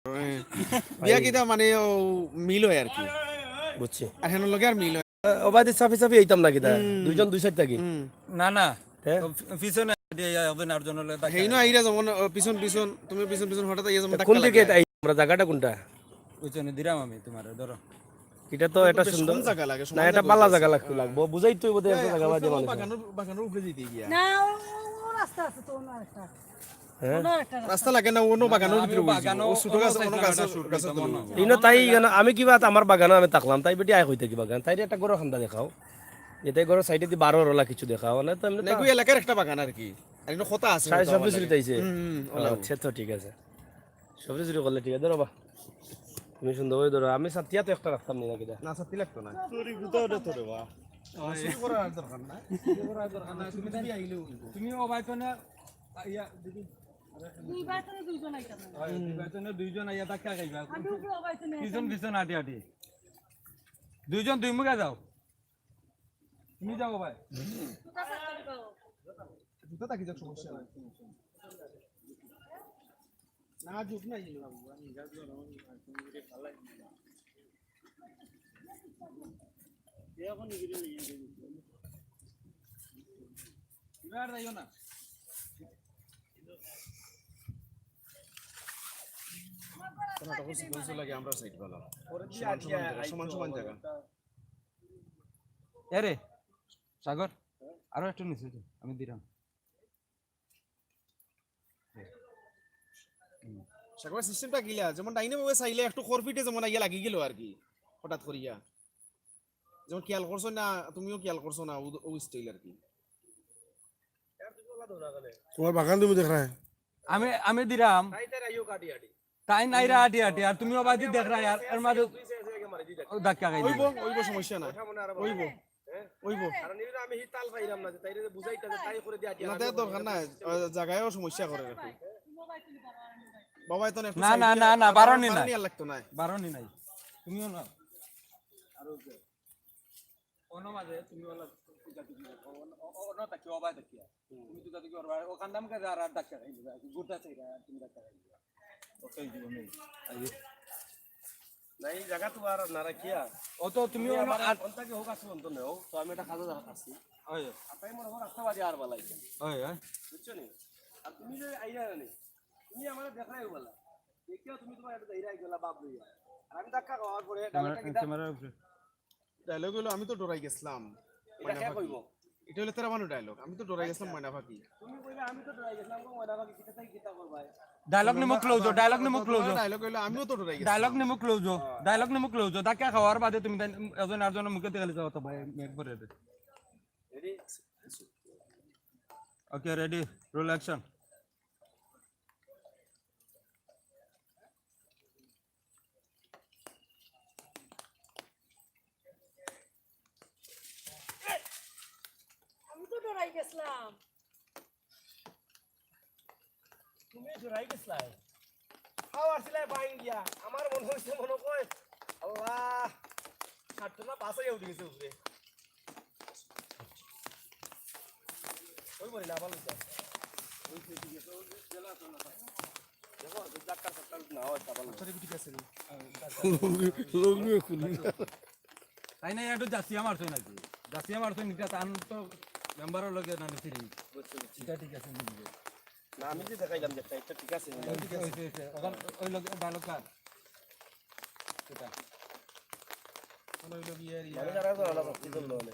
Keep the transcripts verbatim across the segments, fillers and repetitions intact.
বিয়া কিতা মানে ও মিল অয় আর কি। বুঝছি। আর হেনর লগে আর মিল অয়। ওবাদি চাপি চাপি আইতাম না কিতা? দুইজন দুই সাইড থাকি। হুম। না না। হ্যাঁ? তো পি- পিছনে দিয়ে একজন আর জন হলে তাকে হেইনো আইরা যেমন ও, পিছন পিছন, তুমি পিছন পিছন হঠাৎ আইয়া যেমন ধাক্কা কোন দিকে লাগে। এটা এই আমরা জায়গাটা কোনটা? পিছনে দিরাম আমি তোমার ধরো। এটা তো এটা বেশ সুন্দর। কম জায়গা লাগে, না সমান এটা জায়গা বালা আছে। জায়গা লাগতো লাগবো, বুঝাই তো বোধহয় একটা জায়গা বাদে মানুষ। বাগানোর বাগানোর উপরে যেতে গিয়া। না, ও ও রাস্তা আছে তো, অন্য একটা। হ্যাঁ? অন্য একটা রাস্তা। রাস্তা লাগে না, অন্য বাগানোর আমি ভিতরে বাগানো ও ছোট গাছ, অন্য অন্য side-এ গাছের shoot গাছের করতাম, জন্য। অন্য। ইনো তাই ইনো আমি কিবা আমার বাগানো আমি থাকলাম, তাই বেটি আয় কইতে কি বাগান, তাই একটা গরু খান্দা দেখাও। এটাই গরু সাইডে দি বারো ওরলা কিছু দেখাও না তো এমনি তো নেগু এলাকার একটা বাগান আর কি। আর এটা কথা আছে সাড়ে হয়তো সব আমার কিছু লাগে। তাইছে। হুম, হুম, ওলাও। আচ্ছা তো ঠিক আছে, সব কিছু করলে ঠিক আছে। ধরো বা তুমি সুন্দর করে ধরো, আমি সাথিয়া তো একটা রাখতাম না কিতা। না, সত্যি লাগতো না। শুরু করার দরকার না। শুরু করার দরকার না। তুমি যদি আইলেও হইব। তুমি ও ভাই তো না ইয়া দিদি দুইবার করে দুইজন আইতাম না। দুই ভাই তো না দুইজন আইয়া ধাক্কা খাইবা। আমি উপরে অবাইতে নেই। পিছন পিছন আটি আটি। দুইজন দুই মুখে যাও। তুমি যাও ভাই। কোথা থাকতে পারো? জুতা থাকি যাক, সমস্যা নাই। না, জুত নাই। এবার যাইও না। তোরা তখন সিকোয়েন্স লাগে, আমরা সাইড ভালো। সমান সমান জায়গা, সমান সমান জায়গা। এরে সাগর, আরো একটু নিচে যাও, আমি দিলাম। সাগর সিস্টেমটা কিলা, যেমন ডাইনে বামে চাইলে একটু খরপিটে যেমন আইয়া লাগি গেল আর কি, হঠাৎ করিয়া। যেমন খেয়াল করছো না, তুমিও খেয়াল করছো না, ও- ও স্টাইল আর কি। তোমার বাগান তুমি দেখ রায়। আমি আমি দিলাম। তাই নাই রে আটি আটি, আর তুমি ওবাদি দেখ রায়, আর এর মাঝে ও ধাক্কা খাই ওইব, দিবে। ওইব, সমস্যা নাই। ওইব, ওইব। কারণ এই জন্য আমি হি তাল পাইলাম না যে তাইরে যে বুঝাইতে যে তাই করে দিয়া দিয়া না, তার দরকার নাই, আহ, জায়গায়ও সমস্যা করে রাখো। বাবা, এত একটু না, সাইড না, দিয়া না, না, আবার বারোনি বারোনি নাই। আর লাগতো নাই। বারোনি নাই, তুমিও না। আর ওই যে, অন্য মাঝে তুমি ওলা পূজা টুজা করো, অন্য- অ- অন্য তাকিয়া, অবায় তাকিয়া। তুমি পূজা টুজা করবা, ওখান দাম কাজে আর আর ধাক্কা খাই দিবা, ঘুরতে চাই না, আর তুমি ধাক্কা খাই দিবা। ওটাই জীবনে। না, এই জায়গা তো আর না রাখিয়া ও তো তুমি তুমি অন্য আমার আর অন্তাকে হোক আসলে অন্ত নেও, তো আমি এটা খাজা জায়গা আসছি। হয়, আর তাই মনে হয় রাস্তা বাদে আর বালাই। হয়, হয়। বুঝছো নি? আর তুমি যে আইরা না নি, তুমি আমার দেখাই বলা। দেখিও তুমি তোমার একটা আইরা গেলা বাপ লইয়া। আর আমি ধাক্কা খাওয়ার পরে ডাইরেক্ট কিতা ক্যামেরার উপরে। ডায়লগ হইলো, "আমি তো ডরাই গেছিলাম।" এটা কে কইব? এটা হইলো তেরো বানু ডায়লগ, "আমি তো ডরাই গেছিলাম ময়না পাখি।" তুমি কইবে আমি তো ডরাই গেছিলাম গো ময়না পাখি, কিতা তাই কিতা করবাই? ডায়লগ নিমু ক্লোজ, ডায়লগ নিমু ক্লোজ। ডায়লগ হইলো, "আমিও তো ডরাই গেছিলাম।" ডায়লগ নিমু ক্লোজ, ডায়লগ নিমু ক্লোজ। ধাক্কা খাওয়ার বাদে তুমি তাই এজন আরজনের মুখে দেখে লিখা কথা ভাই, একবারে। রেডি? ওকে, রেডি, রোল অ্যাকশন। আমি তো ডরাই গেছিলাম। তুমি ডরাই গেছলায়। খাওয়ার সিলাই বাইন গিয়া। আমার মনে হইছে মনে কয়, আল্লাহ, সাতটা বাস হয়ে উঠে গেছে উপরে। ওই বলি না, আবার লইতে আসে। ওই যে ঠিক আছে, ওই যে জেলা আছে না, দেখো, ওই ডাক্তার ফাক্তার না হয়, আবার লইতে আসে। লগ্ন খুলি। তাই না, একটু জাসিয়া মারছো নাকি? জাসিয়া মারছো নাকি? তান তো মেম্বারর লগে না ফিরি। বুঝছি, বুঝছি। এটা ঠিক আছে, বুঝবে। না, আমি যে দেখাইলাম যে একটা, একটা ঠিক আছে। ওই যে, ওই যে, ওই যে, ওখান, ওই লগে ডায়লগ কার? এটা। কোন হইলো গিয়া রিয়া? মানে যারা তো আলাদা ভক্তি করলো মানে।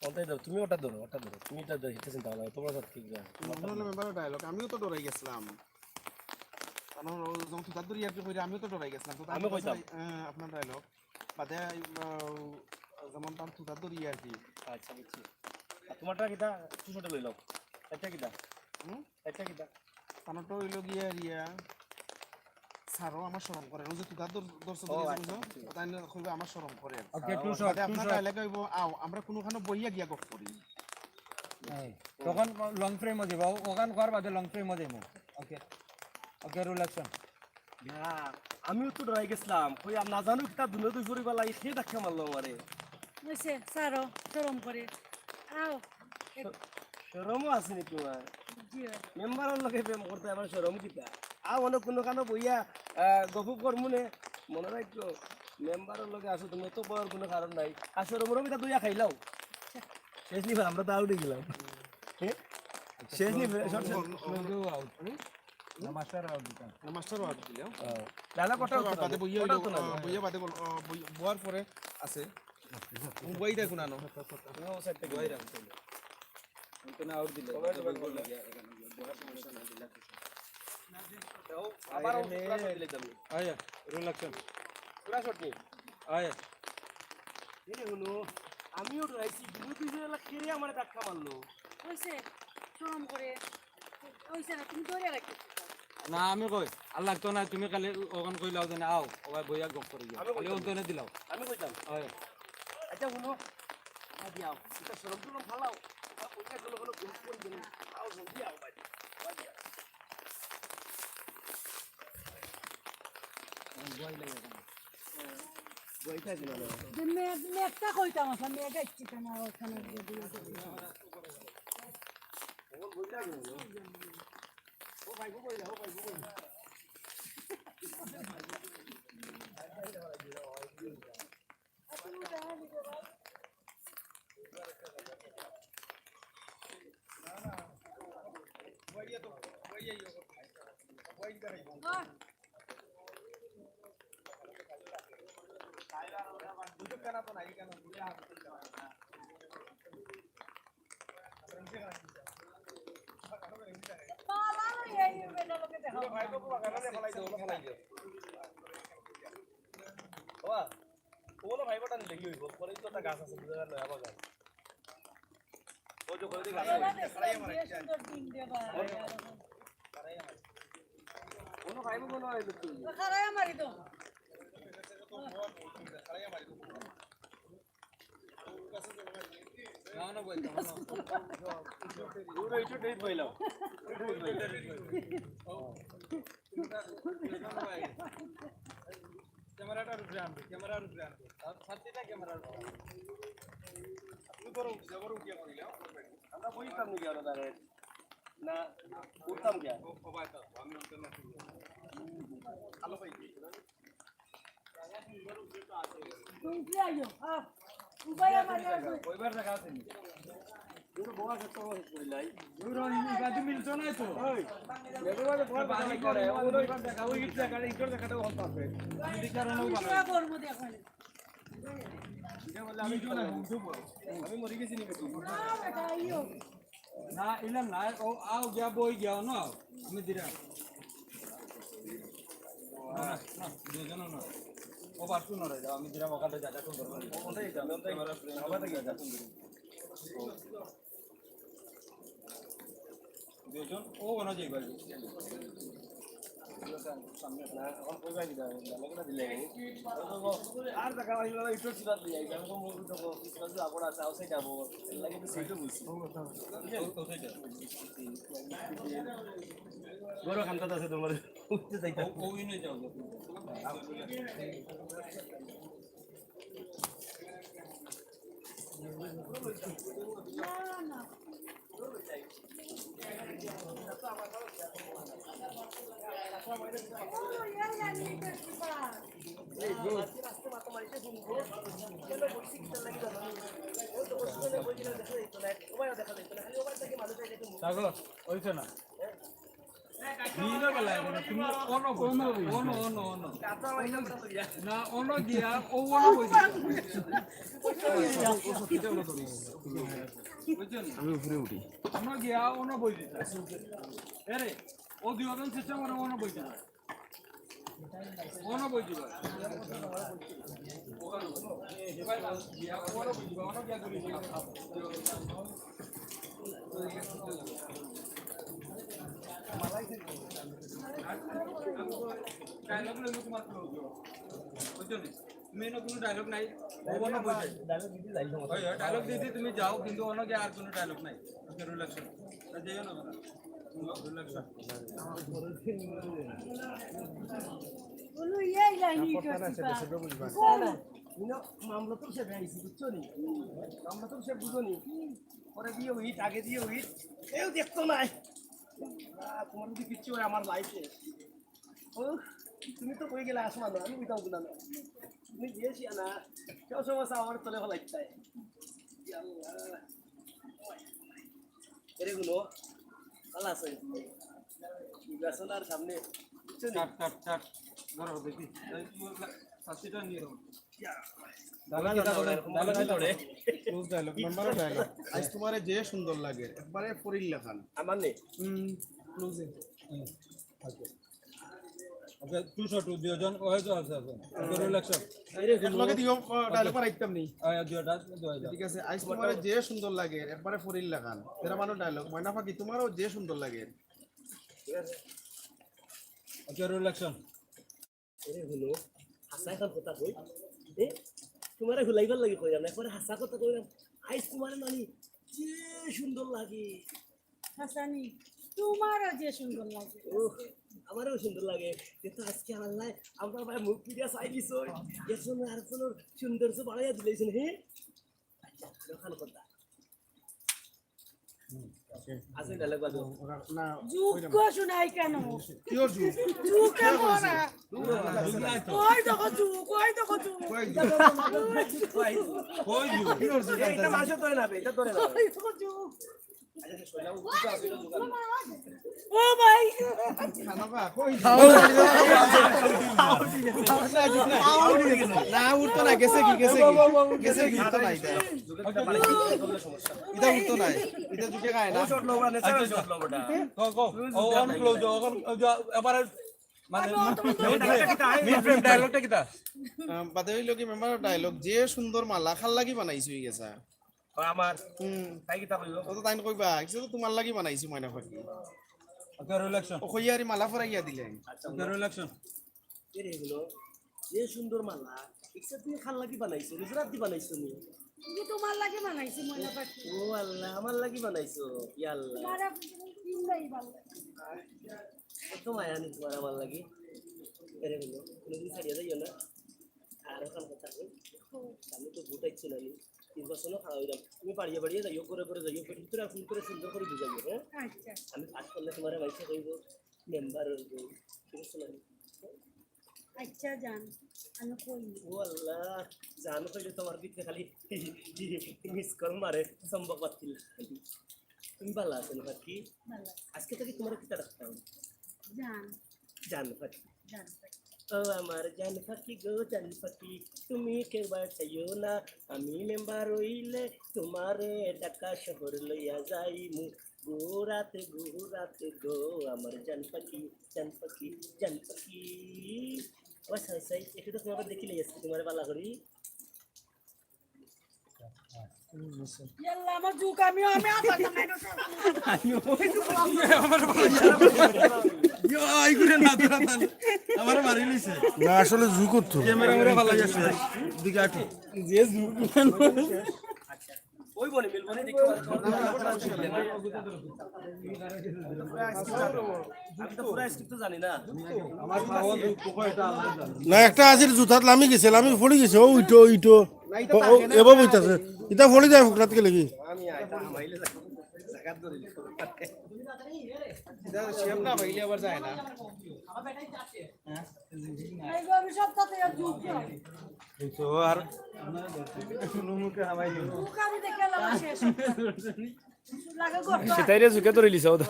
কোনটাই ধরো, তুমি ওটা ধরো, ওটা ধরো। তুমি এটা দেখে চিন্তা ভাবনা, তোমার সাথে ঠিক আছে। অন্যান্য মেম্বারর ডায়লগ, "আমিও তো ডরাই গেছিলাম।" কারণ ও যখন তুতার দড়ি আর কি কইরা, "আমিও তো ডরাই গেছিলাম।" তো তার আমি কইতাম। আহ, আপনার ডায়লগ। বাদে, আহ, যেমন তার তুতার দড়ি আর কি। আচ্ছা, বুঝছি। আর তোমারটা কিতা? একটু ছোট লইলাম। একটা কিতা? হুম? একটা কিতা? তানরটা হইলো গিয়া রিয়া, "স্যারও আমার শরম করে।" ও যে তুতার দর-, দর্শক ও, দড়ি আচ্ছা, বুঝো? বুঝছি। তাই না, কইবে, "আমার শরম করে।" ওকে, টু শট, বাদে টু আপনার শট। ডায়লগ হইব, "আও, আমরা কোনোখানে বইয়া গিয়া গপ করি।" হ্যাঁ, তখন লং ফ্রেম হয়ে যাবো, ওখান করার বাদে লং ফ্রেম হয়ে যাবো। ওকে, ওকে, রোল অ্যাকশন। ইয়া, আমিও তো ডরাই গেছিলাম। কই আর না জানো কিতা দুনো দুই পরিবার লাগি সে ধাক্কা মারলো আমারে। হইছে, ছাড়ো, শরম করে। আও। শরমও আছে নি তোমার? মেম্বারর লগে প্রেম করতে আমার শরম কিতা? আ, অন্য কোনো কানো বইয়া, আ, গফ করমু নে। মনে রাখো, মেম্বারর লগে আসো তুমি, অত বওয়ার কোনো কারণ নাই। আর শরম রম ইতা দুইয়া খাইলাও। শেষ নি ভাই, আমরা তো আউট অই গেলাম। হ্যাঁ? শেষ নি ভাই, শর্ট, শর্ট। না, মাস্টার আউট দিতাম। না, মাস্টার আউট দিলে। ও। দাদা, কথা মাস্টার হতো আউট না। বাদে বইয়া কথা হতো না। আ, বইয়া বাদে বল, আ, বই-, বওয়ার পরে আছে। বই দেখো না, নো। বই রাখো। তুমি তো না আউট দিলে। আবার আউট দিলে তুমি। আয়া, রোল অ্যাকশন। পুরা শট নি। আয়া। এরে হুনো, আমিও ডরাইছি, দুই দুইজন এলা কেরে আমারে ধাক্কা মারলো। হইছে, শরম করে। হইছে না, তুমি ধরে রাখো। না, আমি কই, আর লাগতো না, তুমি খালি ওখান কইলাও যে না, আও, ও ভাই বইয়া গপ করে গিয়া। আমি খালি কইতাম। ওখানে দিলাও। আমি কইতাম। হয়। আচ্ছা, হুনো, না দিয়াও, এটা শরম টরম ফালাও। এটা কইয়া গেল, গেল, গপ করে গেল। আও, জলদি আও, ভাই। ভাই, আও। ভয় লাগে এখন। যে মেঘ, মেঘটা কইতাম আসলে, মেঘ আইছে কেন ওখানে গিয়ে দিয়ে দেবে? বাবা, কোনো ভাই বাটা নিলে কি হইব? পরেই তো একটা গাছ আছে, বুঝা গেল, আবার গাছ। ওই যে ওখানে গাছ আছে। সুন্দর দিন রে ভাই। কোনো ভাই বোন হয় তো কি? খারাই মারি তো। না, না, বলতে হবে না। ওরা একটু ডেট পাইলাম। ক্যামেরাটার উপরে আনবে, ক্যামেরার উপরে আনবে। আর সাথীটা ক্যামেরার উপরে আনবে। তুমি করো, উঠে, আবার উঠিয়া করিলে, আমরা বইতাম নাকি আমরা তাহলে? না, উঠতাম কে? ও, ও ভাই, তো, আমি ওখানে আছি। ভালো পাই কি? তুমি কি আইও? হ্যাঁ। উপায় আমার নাই। কইবার জায়গা আছে নি? দুটো বড় একটা বড় হয়ে পড়ে লাই। দুটো ইবাদি মিলতো না তো। ওই, এগুলো তো বড় বাড়ি করে, ওই ইবার দেখা, ওই ইট জায়গাটা, ইটর জায়গাটা ওখান পাবে। আমি বিচার হলেও ভালো। কি করবো দেখো। এটা বললে আমি কি করবো? আমি মরে গেছি নাকি তুই? না, বেটা, আইও। না, ইলাম না, ও আও গিয়া বই গিয়া, না, আমি দিরা। না, না, দুজন না। ও বাসু না রে, আমি দিরা ওখানে জায়গা সুন্দর করে। ওটাই তো, আমি ওটাই ক্যামেরা ফ্রেম, আমার জায়গা সুন্দর। দুজন, ও ওখানে যাই ভাই। সামনে না, এখন কই ভাই দিলা, দিলা, দিলা। আর দেখা ভাই, ভাই, একটু চিন্তা দিয়ে, আমি তো মুখ তো চিন্তা দিয়ে আপন আছে, আউটসাইড যাবো। লাগে তো সেইটা বলছি। বড় খান্তাত আছে তোমার, উঠতে চাইতাম। ও, ওই নিয়ে যাও। সাগর, ওইটা না। দিলে বেলা এখন তুমি অনো বই। অনো, অনো, অনো। না, অনো গিয়া, ও অনো বই দিতা। বুঝছো নি? আমি উপরে উঠি। অনো গিয়া, অনো বই দিতা। এরে, ও দুইজন চেষ্টা করে অনো বই দিতা। অনো বই দিবা। অনো বই দিবা, অনো গিয়া ঘুরি দিবা। ডায়লগ লইব তোমার ফ্লো। বুঝছো নি? তুমি এনে কোনো ডায়লগ নাই। ও বলো বলছে। ডায়লগ দিতে যাই সমস্যা। ওই, ওই, ডায়লগ দিতে তুমি যাও, কিন্তু অনো গিয়া আর কোনো ডায়লগ নাই। ওকে, রিল্যাক্স। তা যাইও না, রিল্যাক্স। বলো, এই লাইন। ইনো মামলতুর সাহেব আইছি, বুঝছো নি? মামলতুর সাহেব বুঝো নি? পরে দিয়ে উইট, আগে দিয়ে উইট, কেউ দেখতো নাই। আহ, তোমার যদি কিচ্ছু হয়, আমার লাইফ শেষ। ও, তুমি তো কই গেলে আসবা না, আমি কইতাম না। তুমি দিয়েছি না, কেউ সমস্যা আমার তলে ফেলাইতে চাই। ইয়া আল্লাহ। এরে গুলো, ভালো আছে? নির্বাচন আর সামনে, বুঝছো নি? কাট, কাট, কাট। ধরো দেখি। এই, সাতশো টাকা নিয়ে যাও। ইয়া। ডায়লগ কিতা বলে? ডায়লগ কিতা বলে? Close dialogue, মেম্বারর ডায়লগ। আইজ তোমারে যে সুন্দর লাগের, একবারে পরীর লাখান। আমার নি? হুম, close এ। হুম, okay। আচ্ছা, two shot, দুইজন, ওই তো আছে, আছে। Okay, roll action। এক লগে দিও, আহ, ডায়লগ আর আইতাম নি। আহ, দুইটা, দুইটা। ঠিক আছে, আইজ তোমারে যে সুন্দর লাগের, একবারে পরীর লাখান। তেরা মানুষ ডায়লগ, ময়না পাখি, তোমারও যে সুন্দর লাগের। Okay, roll action। এরে হুনো, হাছা এখান কথা কই। এ, তোমারে হুলাইবার লাগি কইরাম না, একবারে হাছা কথা কইরাম। আইজ তোমারে নানি যে সুন্দর লাগে। হাছানি, তোমারও যে সুন্দর লাগে। ওহ, আমারও সুন্দর লাগে। কিন্তু আজকে আল্লাহ আমরা ভাই মুখ ফিরিয়া চাই দিছইন। এর জন্য আর কোনো সৌন্দর্য বাড়াইয়া দিলাইছইন, হ্যাঁ? আচ্ছা, আর ওখান কথা। আছে ডায়লগ বাজো। না, যুগ শোনাই কেন? কিয় যুগ? যুগে মরা। ওই দেখো যুগ, ওই দেখো যুগ। কই যুগ? কই যুগ? এটা মাসে ধরে না, এটা ধরে না। ওই দেখো যুগ। ও ভাই। না, উঠতো না, গেছে কি, গেছে কি? গেছে কি, উঠতো না এটা। এটা উঠতো না, এটা যুগে খায় না। Shot লও, মানে, shot লও, ওটা। কও, কও। ও, অখন close, অখন, ওই যে, এবারে, মানে, mid frame dialogue টা কিতা? আহ, বাদে অইলো কি মেম্বার ডায়লগ, "যে সুন্দর মালা, কার লাগি বানাইছো ই গেছা?" ও আমার। হুম। তাই কিতা কইলো? ও তো তাইন কইবা, "কিছু তো তোমার লাগি বানাইছি, ময়না পাখি।" Okay, roll action। ও কইয়া আর মালা ফরাইয়া দিলেন। আচ্ছা, okay, roll action। এরে এগুলো, যে সুন্দর মালা, ইচ্ছা তুমি কার লাগি বানাইছো, নিজের হাত দি বানাইছো নি? তুমি তোমার লাগি বানাইছি, ময়না পাখি। ও আল্লাহ, আমার লাগি বানাইছো, ইয়া আল্লাহ। তোমার আর চিন্তাই ভালো। কত মায়া নি তোমার আমার লাগি। এরে এগুলো, কোনোদিন ছাড়িয়া যাইও না। আর ওখান কথা কই, আমি তো ভোট আইছি না নি। নির্বাচনও খারাপ হইলাম। তুমি বাড়িয়ে বাড়িয়ে যাইও, ঘরে ঘরে যাইও, ভিতরে আর ভিতরে সুন্দর করে বুঝাইও, হ্যাঁ? আচ্ছা। আমি পাস করলে তোমার মাইসে কইব, মেম্বার হইব। ঠিক আছে না? আচ্ছা, জান, আমি কই। ও আল্লাহ, জান কইলে তোমার ভিতরে খালি মিস কল মারে, সম্ভব পাচ্ছিল। তুমি ভালো আছো না, পাখি? ভালো আছি। আজকে থেকে তোমার কিতা রাখতাম? জান। জান পাখি। জান পাখি। ও আমার জান পাখি গো, জান পাখি, তুমি কেউ বাঁচাইও না। আমি মেম্বার হইলে তোমারে ঢাকা শহর লইয়া যাইমু। ঘুরাতে ঘুরাতে গো, আমার জান পাখি, জান পাখি, জান পাখি। ও সাই সাই, একটু তো তোমাকে দেখিলে আজকে তোমারে বালা করি। ইয়াল্লা, আমার জুক, আমিও, আমি আর পারতাম না, এটা সব। ইয়ো, আই করে না, তোরা তাহলে। আমারে মারি লইছে। না, আসলে জুক করতো। ক্যামেরা মেরা ভালো লাগছে। দিকে আটু। যে জুক। ওই বলে, মিলবো না, দেখতে পাচ্ছ। আমি তো পুরা script তো জানি না। না, একটা আছিল জুতাত লামি গেছে, লামি পড়ি গেছে, ও উইটো, উইটো। ও, ও, এবার বইতাছে। ইটা পড়ি যায় ফুকরাত গেলে কি? আমি আইতা হামাইলে জাগাত ধরে দিল। এটা শেপ না পাইলে আবার যায় না। এই গো, আমি সব তাতে আর জুক। এই তো আর মুখে হামাই দিল। জুক আমি দেখে এলাম শেষ। লাগে গো। সেটাই রে, জুকে ধরে লিছাও তো।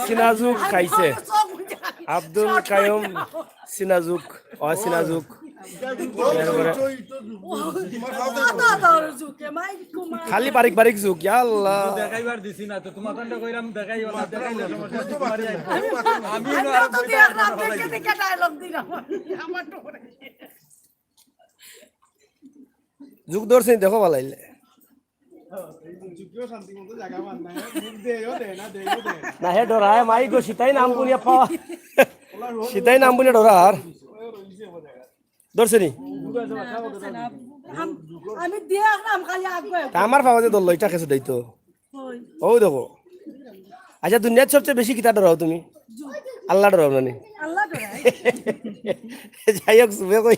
সিনাজুক খাইছে। আব্দুল কায়ুম সিনাজুক, অ সিনাজুক। খালি বারিক বারিক জুক, ইয়া আল্লাহ। দেখাইবার দিছি না তো, তোমার কাছে কইরাম দেখাইও না, দেখাইলে সমস্যা। আমি না আর দুইটা দেখে দেখে ডায়লগ দিলাম। আমার তো জুক ধরছে, দেখো ভালাইলে। না, হে ডরায়, মাই গো, সিতাই নাম বুলিয়া পাওয়া। সিতাই নাম বুলিয়া ডরার। ধরছে নি? আম-, আমি দিয়ে আসলাম খালি আগে। তা আমার পাওয়া যে ধরলো, এটা খেছে দেই তো। ও দেখো। আচ্ছা, দুনিয়ার সবচেয়ে বেশি কিতা ডরাও তুমি? আল্লাহ ডরাও না নি? আল্লাহ ডরাই। যাই হোক, চুপে কই।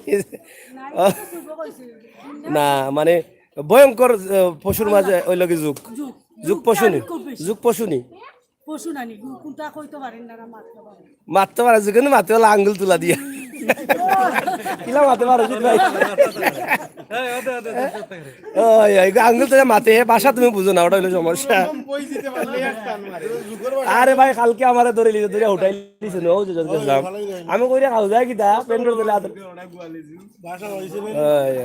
না, মানে, ভয়ঙ্কর, আহ, পশুর মাঝে ওই লগে জুক। জুক। যুগ পশু নি? খুব বেশি। যুগ পশু নি? পশু নানি, গু-, কোনটা কইতে পারেন না, না মারতে পারেন। মারতে পারে, যেখানে মারতে হলে আঙ্গুল তুলা দিয়া। কিলা মারতে পারে, জিত ভাই? ওই, ওই, আঙ্গুল তুলা মাতে, হে ভাষা তুমি বুঝো না, ওটা হইলো সমস্যা। আরে ভাই, কালকে আমারে ধরে লিছে, ধরে উঠাই লিছে, ও যে গেলাম। আমি কইরা খাও যায় কিতা, পেন্ডর দিলে আদর। ওই, ওই।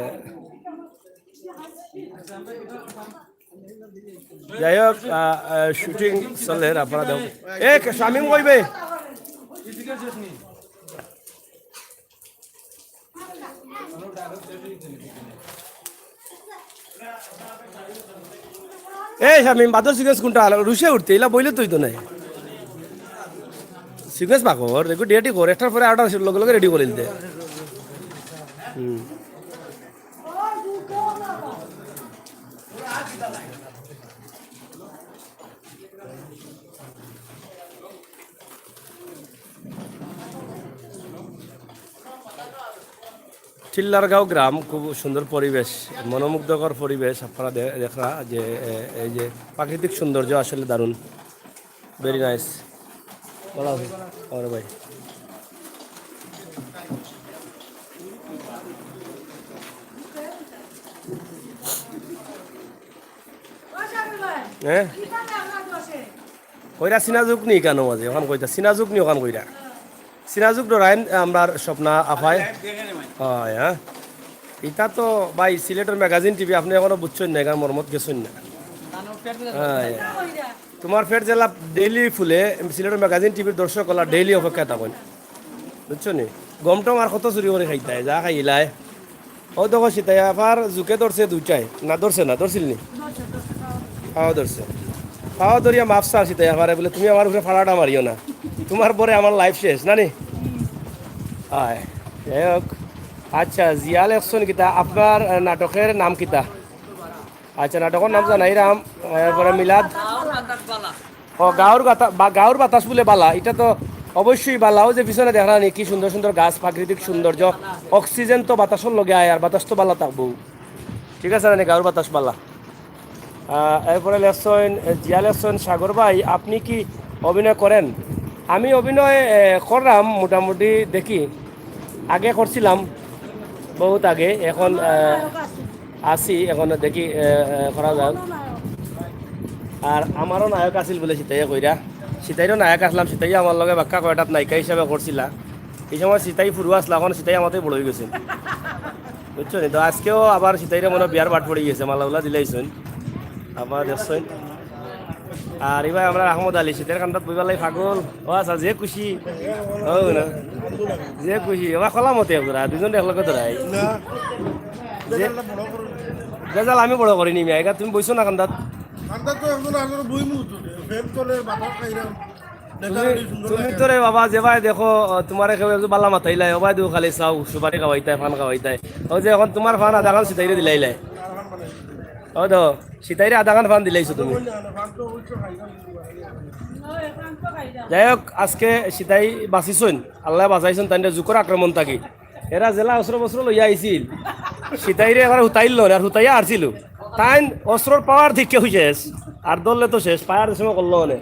যাই হোক, আহ, আহ, শুটিং চলে, আপনারা দেখো। এ, কে-, শামিম কইবে? এ, শামিম, বাদর সিকোয়েন্স কোনটা? রুশে উঠতে, ইলা বইলে তুই তো নাই। সিকোয়েন্স পাকো, রেডি, রেডি কর, একটার পরে আরটা লগে লগে রেডি করে দিতে। হুম। টিল্লারগাঁও গ্রাম, খুব সুন্দর পরিবেশ, মনোমুগ্ধকর পরিবেশ। আপনারা দে-, দেখরা যে, এ, এই যে প্রাকৃতিক সৌন্দর্য আসলে দারুণ। Very nice. ভালো আছো? আরে ভাই। হ্যাঁ? কইরা সিনাজুক নি কেন মাঝে? ওখান কইতা সিনাজুক নি ওখান কইরা। সিনাজুক ডরাইন আমরার স্বপ্না আফায়। হয়, হ্যাঁ? ইতা তো ভাই সিলেটর ম্যাগাজিন টিভি, আপনি এখনো বুঝছইন না, এখানে মর্মত গেছইন না। হ্যাঁ, হ্যাঁ। তোমার পেট যেলা ডেইলি ফুলে, সিলেটর ম্যাগাজিন টিভির দর্শক অকলর ডেইলি অপেক্ষায় থাকইন। বুঝছো নি? গম টম আর কত চুরি করি খাইতায়, যা খাইলায়। ও দেখো, সিতাই আফার জুকে ধরছে দুইটায়। না, ধরছে না, ধরছিল নি? পাও ধরছে। পাও ধরিয়া মাফ চাও সিতাই আফারে, বলে, "তুমি আমার উপরে ফাড়াটা মারিও না। তোমার পরে আমার লাইফ শেষ, না নি?" আয়, যাই হোক। আচ্ছা, জিয়া লেখছইন কিতা? আপনার, আহ, নাটকের নাম কিতা? আচ্ছা, নাটকের নাম জানাইরাম, এরপরে মিলাদ। ও, গাউর গাতা-, বা-, গাউর বাতাস বুলে বালা, ইটা তো অবশ্যই বালা। ও যে পিছনে দেখরা নি, কি সুন্দর সুন্দর গাছ, প্রাকৃতিক সৌন্দর্য, অক্সিজেন তো বাতাসর লগে আয়, আর বাতাস তো বালা থাকবো, ঠিক আছে না নি? গাউর বাতাস বালা। আহ, এরপরে লেখছইন, এ, জিয়া লেখছইন, "সাগর ভাই, আপনি কি অভিনয় করেন?" আমি অভিনয়, এ, করলাম মোটামুটি, দেখি, আগে করছিলাম, বহুত আগে, এখন, আহ, আছি, এখন দেখি, আহ, আহ, করা যাক। আর আমারও নায়ক আছিল বুলে সিতাইয়ে কইরা, সিতাইরও নায়ক আসলাম, সিতাইয়ে আমার লগে বাক্কা কয়টাত নায়িকা হিসাবে করছিলা। এই সময় সিতাই ফুরু আসলা, এখন সিতাই আমাতেই বড় হয়ে গেছে, বুঝছো নি? তো আজকেও আবার সিতাইরে মনে হয় বিয়ার বাট পড়ে গেছে, মালা উলা দিলাইছইন, আবার দেখছইন। আর এবার আমরা আহমদ আলী, শীতের কান্দাত বইবার লাগি পাগল। ও আচ্ছা, যে খুশি। ও না। যে খুশি। এবার খোলা মতে একজোড়া, দুজন একলগে ধরাই। না। যে, বেজালটা বড় করে। বেজাল আমি বড় করি নি, মিয়া। এবার তুমি বইছো না কান্দাত? কান্দাত তো একজন আসলে বই মুহূর্ত। ফ্যান চলে, বাতাস খাইলাম। তুমি, তুমি তো রে বাবা, যে ভাই দেখো, তোমারে কেউ একজন বালা মাতাইলাই, ও ভাই দেখো খালি চাও, সুপারি খাওয়াইতায়, ফান খাওয়াইতায়। ও যে এখন তোমার ফান আধা খান সিতাইরে দিলাইলাই। ও দো। সিতাইরে আধা খান ফান দিলাইছো তুমি। যাই হোক, আজকে সিতাই বাঁচিছইন, আল্লায় বাঁচাইছইন তাইনরে জুকর আক্রমণ থাকি। এরা যেলা অস্ত্র বস্ত্র লইয়া আইছিল, সিতাইরে এবার হুতাইল না, আর হুতাইয়া আরছিল। তাইন অস্ত্রর পাওয়ার দিকে হইছে, আর ধরলে তো শেষ, পায়ার সময় করলো অনে।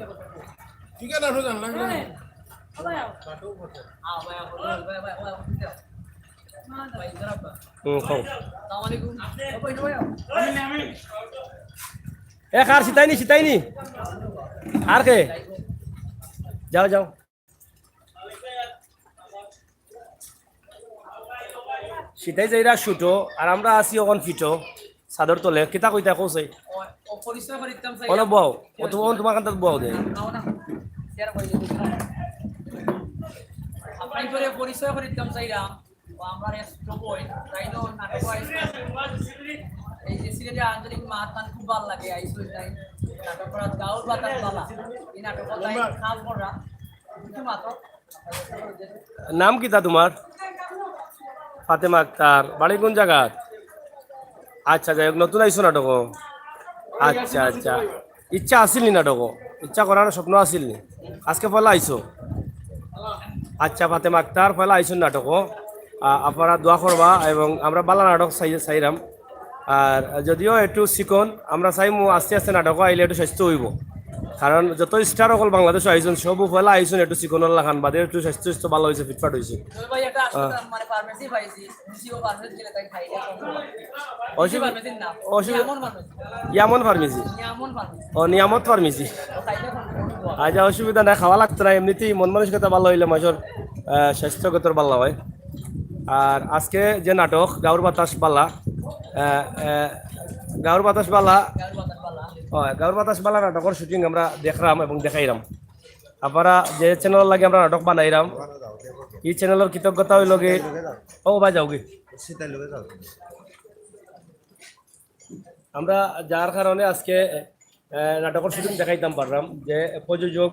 হুম, খাও। এ, কার সিতাইনি, সিতাইনি? আর কে? যাও, যাও। সিতাই যাইরা শুটো, আর আমরা আছি অখন ফিটো। চাদর তলে, কিতা কইতা কও চাই? ও, ও পরিচয় করিতাম চাই। অনো বও, ও তো অখন তোমার কান্দাত বও দে। আও না, share করে দিতাম। আপনার করে পরিচয় করিতাম চাইলাম। ও, আমরা এক ছোট বই, তাই তো নাটক হয়। এই যে সিলেটি আঞ্চলিক মাত তান খুব ভালো লাগে, আইসো তাই। নাটক করা গাউর বাতাস বালা। এই নাটক তাই খাল করা। কিছু মাত্র। নাম কিতা তোমার? ফাতেমা আক্তার। বাড়ি কোন জাগাত? আচ্ছা, যাই হোক, নতুন আইছো নাটকো? আচ্ছা, আচ্ছা। ইচ্ছা আছিল নি নাটকো? ইচ্ছা করার স্বপ্ন আছিল নি? আজকে পয়লা আইছো? আচ্ছা, ফাতেমা আক্তার, পয়লা আইছো নাটকো। আ, আপনারা দোয়া করবা এবং আমরা বালা নাটক চাই-, চাইরাম। আর যদিও একটু চিকন, আমরা চাইমু আস্তে আস্তে নাটকো আইলে একটু স্বাস্থ্য অইবো, কারণ যত স্টার অকল বাংলাদেশো আইছইন, সব পয়লা আইছইন একটু চিকনর লাখান, বাদে একটু স্বাস্থ্য স্বাস্থ্য ভালা অইছে, ফিটফাট অইছে। তবে ভাই, একটা আসলে আহ। আমার ফার্মেসি পাইছি, নিশিও ফার্মেসি গেলে তাই খাই, এখন অসুবি-, ফার্মেসির নাম অসুবি-, নিয়ামন ফার্মেসি। Eamon pharmacy. নিয়ামন ফার্মেসি। ও, নিয়ামত ফার্মেসি। ও, খাইলে এখন আচ্ছা, অসুবিধা নাই, খাওয়া লাগতো না, এমনিতেই মন মানসিকতা ভালা অইলে মানুষর, আহ, স্বাস্থ্যগতর ভালা অয়। আর আজকে যে নাটক গাউর বাতাস বালা, আহ, আহ, গাউর বাতাস বালা, গাউর বাতাস বালা। অয়, গাউর বাতাস বালা নাটকর শুটিং আমরা দেখরাম এবং দেখাইরাম। আপনারা যে চ্যানেলর লাগি আমরা নাটক বানাইরাম, ই চ্যানেলর কৃতজ্ঞতা অইলো গি, ও ভাই যাও গি। আমরা যার কারণে আজকে, আহ, নাটকর শুটিং দেখাইতাম পারলাম যে প্রযোজক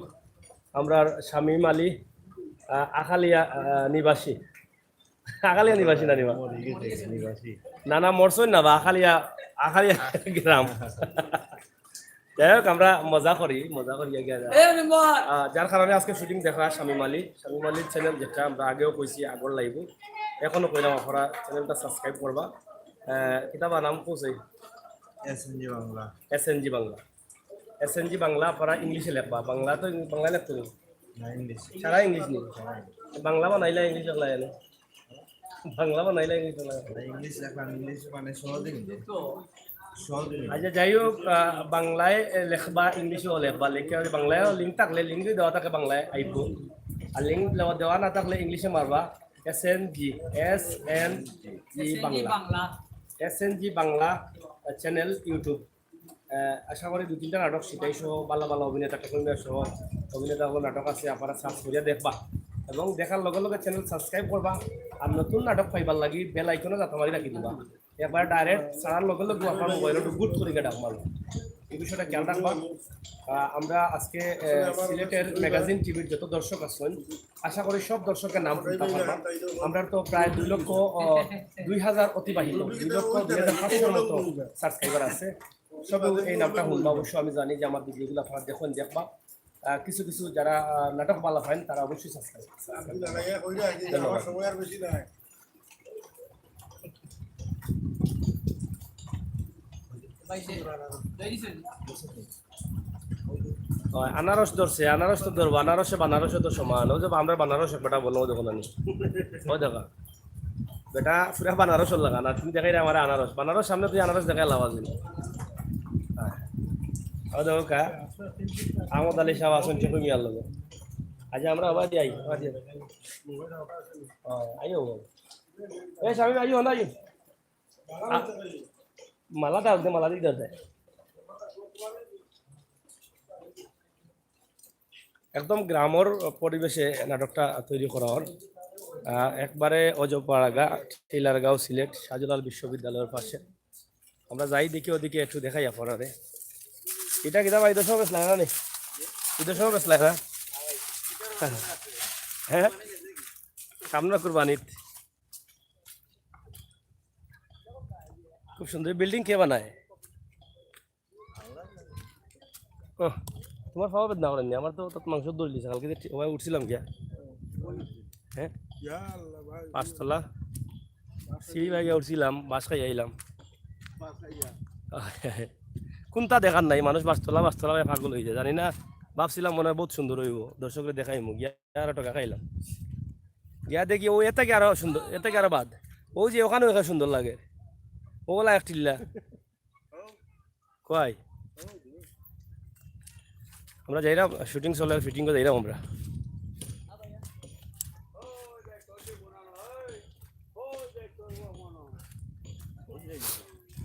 আমরার শামীম আলী, আহ, আখালিয়া, আহ, নিবাসী। আখালিয়া নিবাসী না নিবা? মরে গেছে নিবাসী। না, না, মরছইন না বা, আখালিয়া, আখালিয়া গ্রাম। যাই হোক, আমরা মজা করি, মজা করি এগিয়ে যাই। আহ, যার কারণে আজকে শুটিং দেখা শামীম আলী, শামীম আলীর চ্যানেল যেটা আমরা আগেও কইছি, আগর লাইভে, এখনো কইলাম, আপনারা চ্যানেলটা সাবস্ক্রাইব করবা। আহ, কিতাবা নাম কইছে? এসএনজি বাংলা। এসএনজি বাংলা। এসএনজি বাংলা, আপনারা ইংলিশে লেখবা, বাংলা তো ইং-, বাংলায় লেখতে নেই। না, ইংলিশ। সারা ইংলিশ নেই। সারা ইংলিশ। বাংলা বানাইলা ইংলিশ লেখলা এনে। বাংলা বানাইলা ইংলিশ লেখলা। না, ইংলিশ লেখা, ইংলিশ মানে সহজে মিলে। সহজে মিলে। আচ্ছা, যাই হোক, আহ, বাংলায়, এ, লেখবা, ইংলিশেও লেখবা, লেখে ওই বাংলায় লিংক থাকলে, লিংক দেওয়া থাকে বাংলায় আইবো। আর লিংক দেওয়া, দেওয়া না থাকলে ইংলিশে মারবা, S N G, S N G S N G Bangla. Bangla. S N G Bangla, আহ, চ্যানেল YouTube। আহ, আশা করি দুই তিনটা নাটক শিখাইছো, ভালা ভালা অভিনেতা, টেকনিশিয়ান সহ অভিনেতা অকল নাটক আছে, আপনারা সার্চ করিয়া দেখবা এবং দেখার লগে লগে চ্যানেল সাবস্ক্রাইব করবা। আর নতুন নাটক পাইবার লাগি বেল আইকনো যাতে মারি রাখি দিবা, একবার ডাইরেক্ট ছাড়ার লগে লগে আপনার মোবাইলো গুট করি ডাক মারবা। এই বিষয়টা খেয়াল রাখবা। আহ, আমরা আজকে, আহ, সিলেটের ম্যাগাজিন টিভির যত দর্শক আছেন, আশা করি সব দর্শকের নাম শুনতে পারবা। আমরা তো প্রায় দুই লক্ষ, আহ, দুই হাজার অতিবাহিত, দুই লক্ষ দুই হাজার পাঁচশোর মতো সাবস্ক্রাইবার আছে। সব এই নামটা শুনবা, অবশ্য আমি জানি যে আমার ভিডিওগুলো আপনারা দেখেন, দেখবা। আহ, কিছু কিছু যারা, আহ, নাটক ভালা পাইন, তারা অবশ্যই সাবস্ক্রাইব। ধন্যবাদ। অয়, আনারস ধরছে, আনারস তো ধরবো, আনারসে বানারসে তো সমান। ওই যে আমরা বানারস এক বেটা বললাম, ওই দেখো না নি। ওই দেখা। বেটা পুরা বানারসর লাখান, আর তুমি দেখাইরে আমারে আনারস। বানারস সামনে তুই আনারস দেখাই লাভ আছে নি? হ্যাঁ। ওই দেখো কা, আহমদ আলী সাহেব আছেন চকু মিয়ার লগে। আচ্ছা, আমরা আবার যাই, আবার যাই। হ্যাঁ, আইও। এ, শামীম, আইও না, আইও। আ, মালা দাও, দে, মালা দি দাও, দে। একদম গ্রামর পরিবেশে নাটকটা তৈরি করা অর। আহ, একবারে অজপাড়াগা, টিলারগাঁও, সিলেট, শাহজালাল বিশ্ববিদ্যালয়ের পাশে। আমরা যাই দেখি ওদিকে একটু দেখাই আপনারে। এটা কিতা ভাই, দশ বেশ লাগে না নি? এই দশ বেশ লাগে না? হ্যাঁ, সামনে কুরবানিত। খুব সুন্দর। বিল্ডিং কে বানায়? ও, তোমার পাও বেদনা করেনি? আমার তো তত মাংস দৌড় দিছে। কালকে যে ঠি-, ওভাবে উঠছিলাম গিয়া। হ্যাঁ? ইয়া আল্লাহ ভাই। পাঁচতলা। সিঁড়ি বাই গিয়া উঠছিলাম, বাস খাই আইলাম। বাস খাইয়া। কোনটা দেখার নাই, মানুষ বাসতলা, বাসতলা ভাই পাগল হয়ে যায়। জানি না, ভাবছিলাম মনে হয় বহুত সুন্দর হইব, দর্শকরে দেখাইমু। গিয়া আরো টাকা খাইলাম। গিয়া দেখি ও এতে কি আরো সুন্দর, এতে কি আরো বাদ। ও যে ওখানে ওখানে সুন্দর লাগে। ওগুলা এক টিল্লা। কই? আমরা যাইরাম, শুটিং চলে, শুটিং করে যাইরাম আমরা।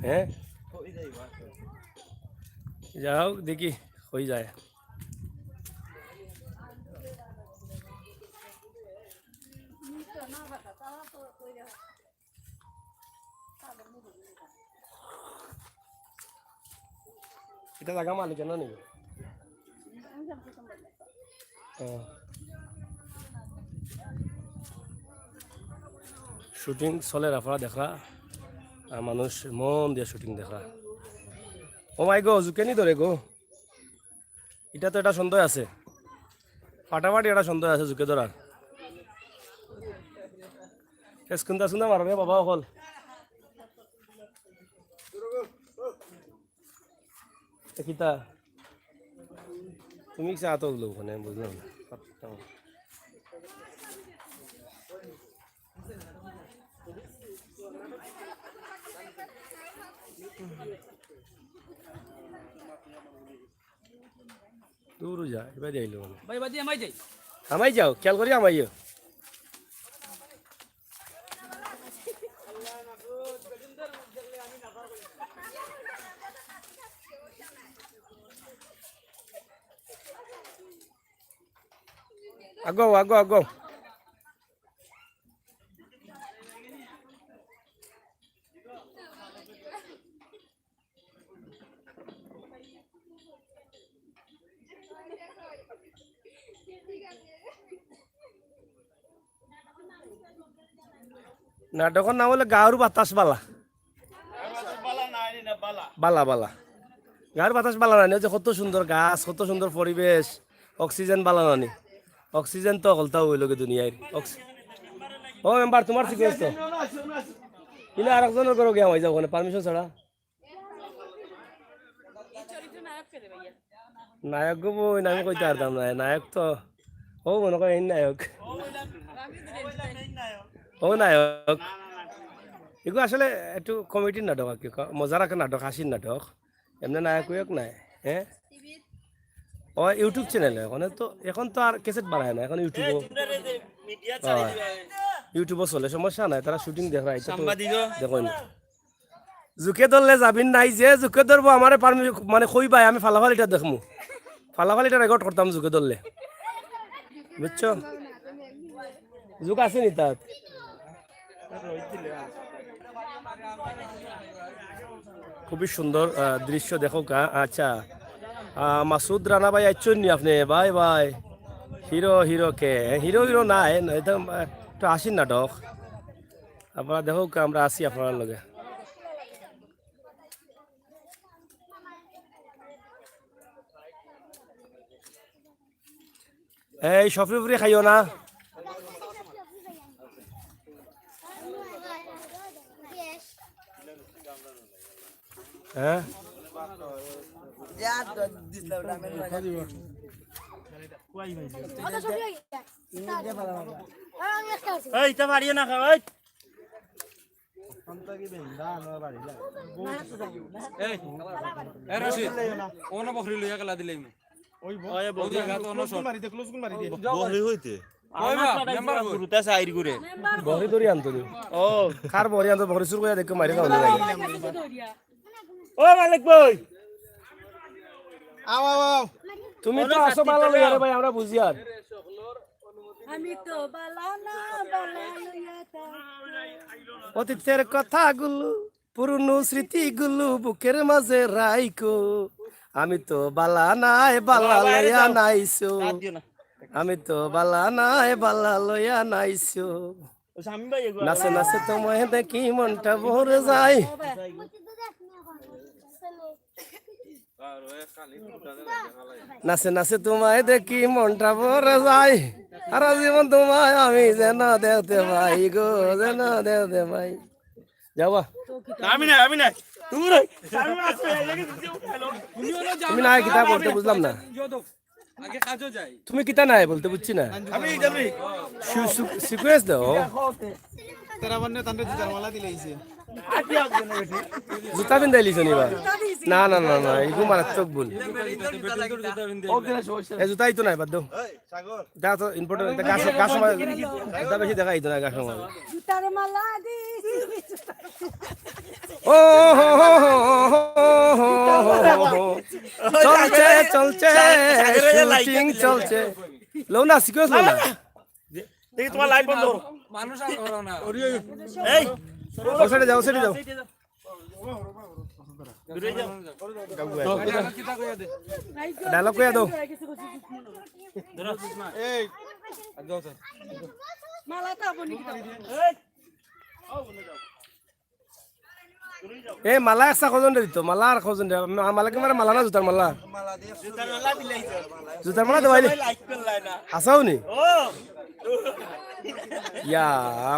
হ্যাঁ? যাও, দেখি, হয়ে যায়। এটা জাগা মালিক না নি? হ্যাঁ। শুটিং চলে, আপনারা দেখরা, আর মানুষ মন দিয়া শুটিং দেখরা। ও মাই গো, জুকে নি ধরে গো। এটা তো একটা সন্দেহ আছে, ফাটাফাটি একটা সন্দেহ আছে জুকে ধরার। এ সুন্দর সুন্দর মারবে বাবা অকল। এ কিতা? তুমি কিসে আতক লও ওখানে? বুঝলাম না। দূর যা, এবার যাইলো মানে। ভাই, বাদি হামাই যাই। হামাই যাও, খেয়াল করি হামাইও। আগো, আগো, আগো। নাটকর নাম অইলো গাউর বাতাস বালা। বালা, বালা। গাউর বাতাস বালা নানি, অউ যে কত সুন্দর গাছ, কত সুন্দর পরিবেশ, oxygen বালা নানি। Oxygen তো হকলতা অইলো গি দুনিয়ার। অক্সি-, ও মেম্বার, তুমার request তো। ইলা আরেকজনর ঘরো গিয়া হামাই যাও ওখানে, permission ছাড়া। নায়ক গো বইন, আমি কইতে পারতাম না, নায়ক তো, ও মনে করে এই নায়ক। ও নায়ক। এগু আসলে একটু comedy-র নাটক আর কি, ক-, মজার একটা নাটক, হাসির নাটক। এমনে নায়ক উয়ক নাই, হ্যাঁ? ও YouTube channel, এখন তো, এখন তো আর cassette বানায় না, এখন YouTube-ও, YouTube-ও চলে, সমস্যা নাই, তারা shooting দেখরা, এটা তো দেখো না। জুকে ধরলে যাবির নাই, যে জুকে ধরবো আমারে পারমি-, মানে কইবায়, আমি ফালাফালিটা দেখমু। ফালাফালিটা record করতাম জুকে ধরলে। বুঝছো? জুক আছে নি তাত? খুবই সুন্দর, আহ, দৃশ্য দেখো কা-, আচ্ছা। আহ, মাসুদ রানা ভাই আইছইন নি আপনে? ভাই, ভাই। Hero, hero কে? Hero, hero নাই, না, এটা, আহ, একটু হাসির নাটক। আপনারা দেখউক্কা, আমরা আছি আপনারার লগে। এই সফরি উফরি খাইও না। হ্যাঁ? এই, ইতা মারিও না, খাও, এই। এই, এ রশিদ, অনো বকরি লইয়া গেলা দিলাইমু। ওই ব-, ওই বকরি। ওই জায়গা তো অনো shot। মারি দে, close গুন মারি দে। বকরি হইতে। ওই বা, মেম্বার কই? গুরুতা সাইর গুরে। বকরি ধরি আনতো নি। ও। কার বকরি আনতো, বকরি চুর করিয়া দেখো, মারি খাও না। ও মালিক ভাই। আও, আও, আও। তুমি তো আছো বালা লইয়া রে ভাই, আমরা বুঝিয়ার। আমি তো বালা না, বালা লইয়া থাকি। অতীতের কথাগুলো, পুরনো স্মৃতিগুলো বুকের মাঝে রাইখো। আমি তো বালা নায়, বালা লইয়া নাইছো। আমি তো বালা নায়, বালা লইয়া নাইছো। নাচে নাচে তোমায় দেখি মনটা ভরে যায়। নাচে নাচে তোমায় দেখি মনটা ভরে যায়। সারা জীবন তোমায় আমি যেন দেখতে পাই গো, যেন দেখতে পাই। যাবা? না, আমি না, আমি না। তুমি না, কিতা বলতে বুঝলাম না। আগে কাজো যাই। তুমি কিতা নাই বলতে বুঝছি না। আমি যাবি। সু-, সু-, request দাও। তেরা বান্নে তানরে জুতার মালা দিলাইছে। জুতা পিন্দাইলিছো নি বা? না, না, না, না, এগু মারাত্মক ভুল। এ জুতাই তো নাই, বাদ দাও। এটা তো important, এটা গাছ, গাছ আমার, এটা বেশি দেখা যাইতো না গাছ আমার। জুতার মালা দিছি। ও হো হো হো। চলছে, চলছে, shooting চলছে। লও না, sequence লও না। দেখি তোমার live বন্ধ করো। মানুষ আর করো না। এই, ও side-এ যাও, ও side-এ যাও। দূরে যাও। Dialogue কইয়া দাও। এই। মালা তো আপনি কি? এই। এ, মালা একশো কজনরে দিতো? মালা আর কজনরে? মা-, মালিকে মারে মালা না জুতার মালা? জুতার মালা দিলে হইতো। জুতার মালা দেওয়াইলে? সবাই like করলাই না। হাছাউ নি? ও। ইয়া,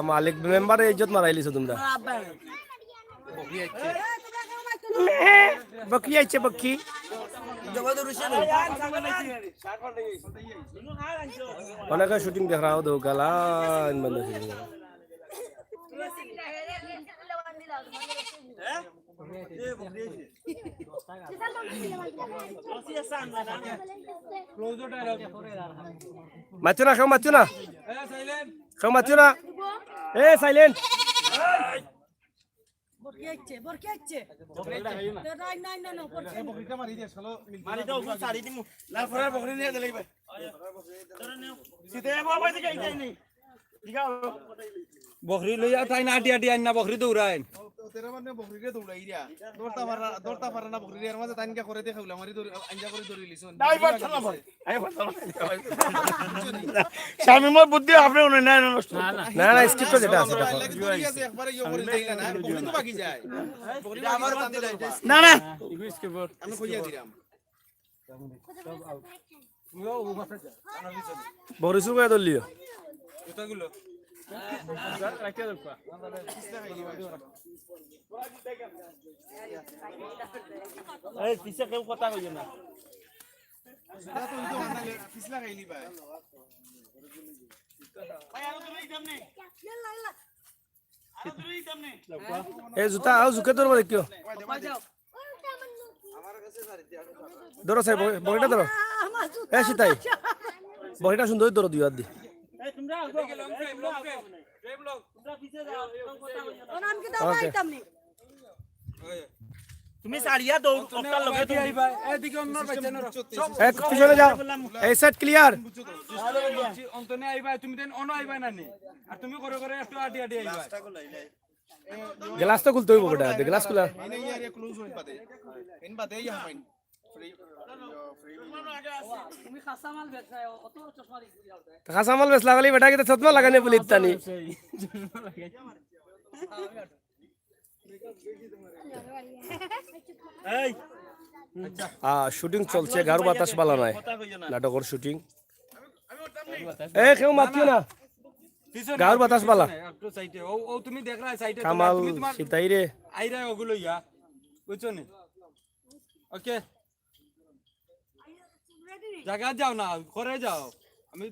মালিক মেম্বারর ইজ্জত মারাইলিছো তুমরা। বকরি আইছে, বকরি। অনেকে শুটিং দেখরাও দো গালা ইন মানে শুটিং। মাতছো না, কেউ মাতছো না, কেউ মাতছো না। এ, সাইলেন্ট। বরকি আইছে, বরকি আইছে। নাই, নাই, না, না, বরকি। মারি দাও, ছাড়ি দিমু। লাল ফরার বকরি নিয়া দিলে ভাই। সিধা বাবা দিকে যাইনি। বকরি লইয়া তাইন আটি আটি আইন না, বকরি দৌড়াইন। তেরা মানে বকরিরে দৌড়াইরা। দৌড়তা পারা, দৌড়তা পারা না বকরিরে, এর মাঝে তাইন গিয়া করে দেখাইলা, মারি দৌড়ি, আইন গিয়া করে দৌড়ি লিছন। নাই, পারতো না, পারতো না। শামিমর বুদ্ধি আপনি উনি নেন নষ্ট। না, না, স্ক্রিপ্ট যেটা আছে, দেখো। লাগে দৌড়ি আছে, একবারে ইয়ে করে দিলা না, বকরি তো বাকি যায়। বকরি বাকি যায়, তাতে দৌড় পায়। না, না। আমি কইয়া দিলাম। বরিসু কয়ে ধরলিও। জুতাগুলো। এই, পিছে কেউ কথা কইও না। জুতা তো উল্টো বানালে, পিছলা খাইলি ভাই। ভাই, আরো দূরে যাইতাম নি। এ জুতা, আও জুকে ধরবো দেখিও। ধরো সাই, বকরিটা ধরো। এ সিতাই, বকরিটা সুন্দর ধরো দুই হাত দি। তুমি সারিয়া দৌড়, ওটার লগে তুমি আইবা, এদিকে অন্য বাইতে না। এক পিছনে যাও। এই সেট ক্লিয়ার। অন্তনে আইবা, তুমি দেন অনো আইবা না নি। আর তুমি করে করে একটু আটি আটি আইবা। গ্লাস তো খুলতে হইব বেটা, গ্লাস খোলা। এনে ইয়ার ক্লোজ হইন বাদে। এন বাদে ইয়া হইন। তুমি কাঁচা মাল বেচা, অত চশমা দিয়ে ঘুরে যাও। কাঁচা মাল বেচলা খালি বেটা, কিন্তু চশমা লাগানি বলে ইত্যানি। এই। আ, শুটিং চলছে, গারো বাতাস বালা নাই। কথা কইও না। নাটকর শুটিং। এ, কেউ মাতিও না। পিছনে, গারো বাতাস বালা। পিছনে, একটু সাইডে। ও, ও, তুমি দেখরায় সাইডে, কামাল তুমি তোমার সিতাই রে। আইরা ওগুলো ইয়া। বুঝছো নি? ওকে। জাগা যাও না, করে যাও। আমি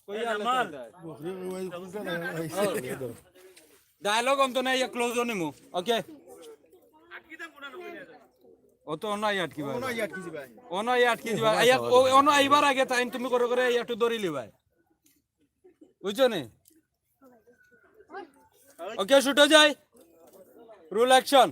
কই আরে আলে আমার। তো যায়। ডায়লগ অন্ত নাই, ইয়া ক্লোজ নিমু। ওকে। ও তো অনো আই আটকি ভাই। অনো আই আটকি দিবা। অনো আই আটকি দিবা। আইয়া, ও, অনো আইবার আগে তাইন তুমি করে করে একটু ধরি লিবায়। বুঝছো নি? ওকে, শুট হয়ে যায়। Roll action.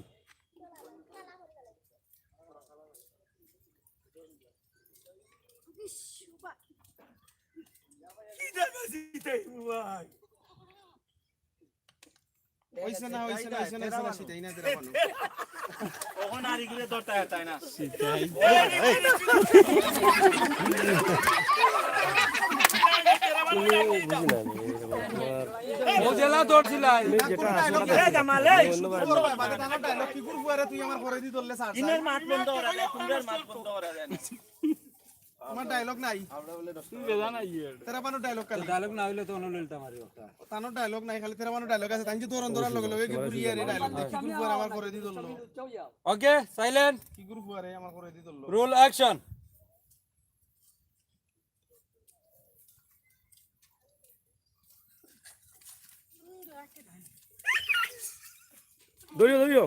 অইছে না, অইছে না, অইছে না, অইছে না, সিটাই না, তেরা বানো। অখন আর ইগুরে ধরতে হয়, তাই না? সিটাই। ও জেলা ধরছিলাই। এই জামাল, এই। বাদে তানোর ডায়লগ কি করবো? আরে তুই আমার করে দি ধরলে স্যার, স্যার। ইনার মাত বন্ধ করা যায়, তোমরার মাত বন্ধ করা যায় না। আমার ডায়লগ নাই। তুমি বেজা নাই ইয়ে। তেরা বানো ডায়লগ খালি। ডায়লগ না হইলে তো অন্য লইলতাম আর একটা। তানোর ডায়লগ নাই, খালি তেরা বানো ডায়লগ আছে। তাই যে দৌড়ান দৌড়ান লগে লগে কি ঘুরিয়ে আরে ডায়লগ দেখি গ্রুপ আর আমার করে দি ধরলো। ওকে, সাইলেন্ট। কি গ্রুপ আরে আমার করে দি ধরলো। Roll action. ধরিও, ধরিও।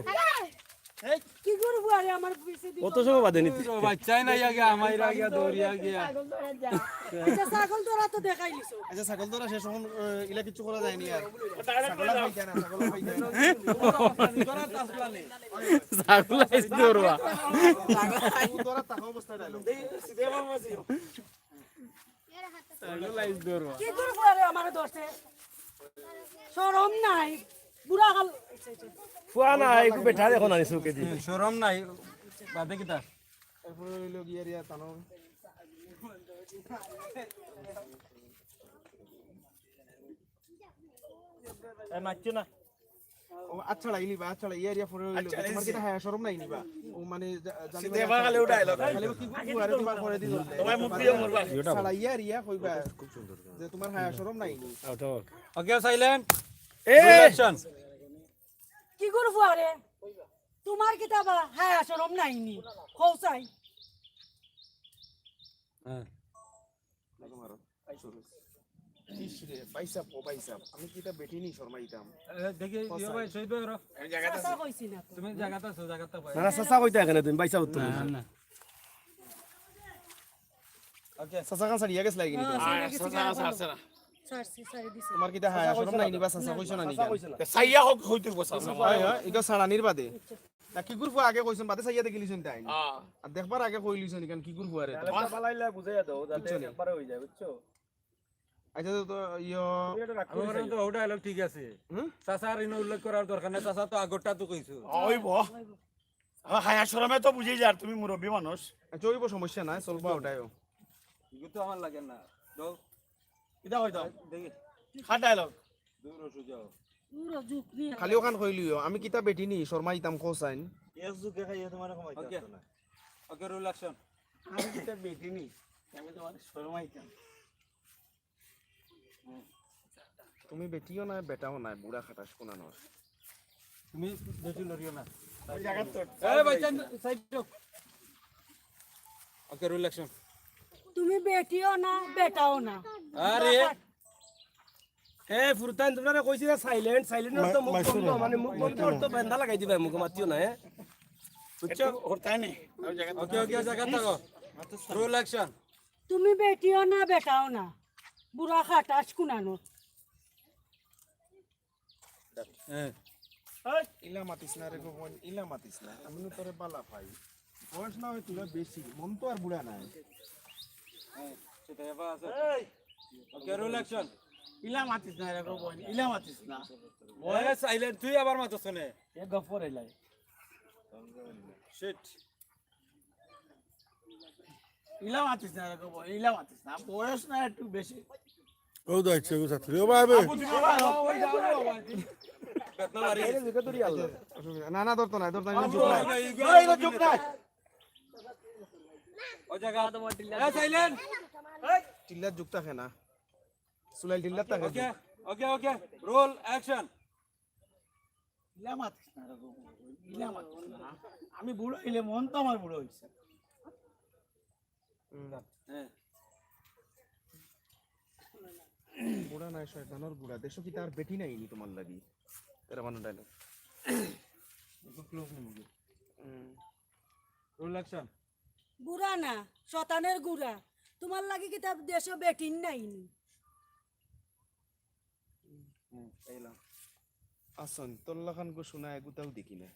এই, কি করবো আরে আমার পিছে দিয়ে? অত সময় বাদে নিতে। ও বাচ্চাই নাই আগে, আমার আগে দৌড়িয়া গিয়া। আচ্ছা, ছাগল ধরা তো দেখাই দিছো। আচ্ছা, ছাগল ধরা শেষ অখন, আহ, ইলা কিছু করা যায়নি আর। ছাগল আর পাইতা না, ছাগল আর পাইতা না। ছাগল আইছে ধরবা। ছাগল ধরা থাকা অবস্থা ডায়লগ। কি করবো আরে আমারে ধরছে? শরম নাই, বুড়া হাল। ফুয়া না, একটু বেটা দেখো না, চোখে দি। শরম নাই, বাদে কিতা? এরপরে হইলো গিয়া রিয়া তানো। এ, মারছো না। ও, আচ্ছা, লাইলি বা, আচ্ছা, লাইয়া রিয়া পরে হইলো। আচ্ছা, তোমার লাইছি। কিতা হায়া শরম নাই নি বা? ও, মানে, জা-, জানি সিধে না। বা খালি উঠাইলো। খালি কি কুকুর আরে তোমার পরে দিল। তোমার মুখ দিয়ে মরবা। ছাড়া ইয়া রিয়া কইবা যে তোমার হায়া শরম নাই নি। ওকে, সাইলেন্ট। এ! অ্যাকশন। কি করবো আরে? তোমার কিতা বা হায়া শরম নাই নি? কও চাই। হ্যাঁ। ইস রে, ভাই সাহেব, ও ভাই সাহেব, আমি কিতা বেটি নি শরমাইতাম? এ, দেখি, ইয়ে ভাই, শহীদ ভাই, ওরা। চাচা কইছি না তো। তুমি জাগাত আছো, জাগাত আছো। না, না, চাচা কইতা কেনে তুমি, ভাই সাহেব তুমি। না, না। ওকে। চাচা খান ছাড়িয়া গেছলা কিনি? হ্যাঁ, ছাড়ি গেছি, ছাড়ি দিছি। তোমার কিতা হায়া শরম নাই নি বা চাচা কইছো না নি? চাচা কইছো না। তে চাইয়া হোক, হইতে হইব চাচা। হয়, হয়, ইটা ছাড়ানির বাদে। না, কিগুর ফুয়া আগে কইছইন, বাদে চাইয়া দেখিলিছইন তাইন। হ্যাঁ। আর দেখবার আগে কইলিছইন, ইখান কিগুর ফুয়া রে? তাহলে তো বালাইলা বুঝাইয়া দাও, যাতে বুঝছো নি? একবারে হয়ে যায়, বুঝছো? আচ্ছা, তো, তো, ইয়ো। তুমি এটা রাগ আমার করে তো চাইও। ওটা dialogue ঠিক আছে। হুম? চাচা আর ইনো উল্লেখ করার দরকার নাই, চাচা তো আগরটা তো কইছো। অইব। আমার হায়া শরমে তো বুঝি যার, তুমি মুরব্বী মানুষ। আচ্ছা, অইব, সমস্যা নাই, চলবো ওটাইও। ইগু তো আমার লাগে না। দাও। কিতা কইতাম? দেখি। খাট dialogue। দূর হও, সোজা হও। পুরো যুগ নিয়ে খালি ওখান কইলিও, আমি কিতা বেটি নি, শরমাইতাম কোসাইন। এক যুগে খাইয়া তোমার কমাইতে ওকে। আসতো না। ওকে, roll action। আমি কিতা বেটি নি, আমি তোমার শরমাইতাম। তুমি বেটিও না, বেটাও না, বুড়া খাটাস কোনানোর। তুমি বেটি লড়িও না। ওই জায়গার তো এই ভাইজান, side হও। ওকে, roll action। তুমি বেটিও না, বেটাও না। আরে। এ, ফুরতান, তোমরা কইছি না silent, silent অর্থ মুখ বন্ধ, মানে মুখ বন্ধ অর্থ বেন্দা লাগাই দিবা, মুখ মাতিও না, হ্যাঁ? বুঝছো? হরতাই নেই। ওকে, ওকে, জায়গা থাকো। Roll action। তুমি বেটিও না, বেটাও না। বুড়া খাটাস কোনানোর। হ্যাঁ। এই, ইলা মাতিস না রে গো বোন, ইলা মাতিস না। আমি নু তোরে বালা পাই। বয়স না হয় তোরা বেশি, মন তো আর বুড়া নাই। হ্যাঁ, সেটা এবার আছে। এই! ওকে, roll action। ইলা মাতিস না রে গো বোন, ইলা মাতিস না। বয়স silent, তুই আবার মাতছ কেনে? এ গফর এলাই। Shit। ইলা মাতিস না রে গো বোন, ইলা মাতিস না। বয়স না একটু বেশি। ও দেখছে গো ছাত্রী, ও ভাই, ভাই। না, না, ধরতো না, ধরতো না, চুপ নাই। এই, এই, চুপ নাই। ও জায়গা। এ, silent। টিল্লার যুগ থাকে না। সুলাইল টিল্লার থাকে। ওকে, ওকে, ওকে। Roll action। ইলা মাতিস না রে গো, ইলা মাতিস না। আমি বুড়া হইলে মন তো আমার বুড়া হইছে। হুম। হ্যাঁ। বুড়া নাই, শয়তানর বুড়া। দেশো কিতা আর বেটি নাই নি তোমার লাগি? তেরা বানু dialogue। একটু close নিমু। হুম। Roll action। বুড়া না, শতানের গুড়া। তোমার লাগি কিতা দেশো বেটিন নাই নি? হুম, এইলাম। আসন, তোর লাখান গো সোনা এগুতাও দেখি না।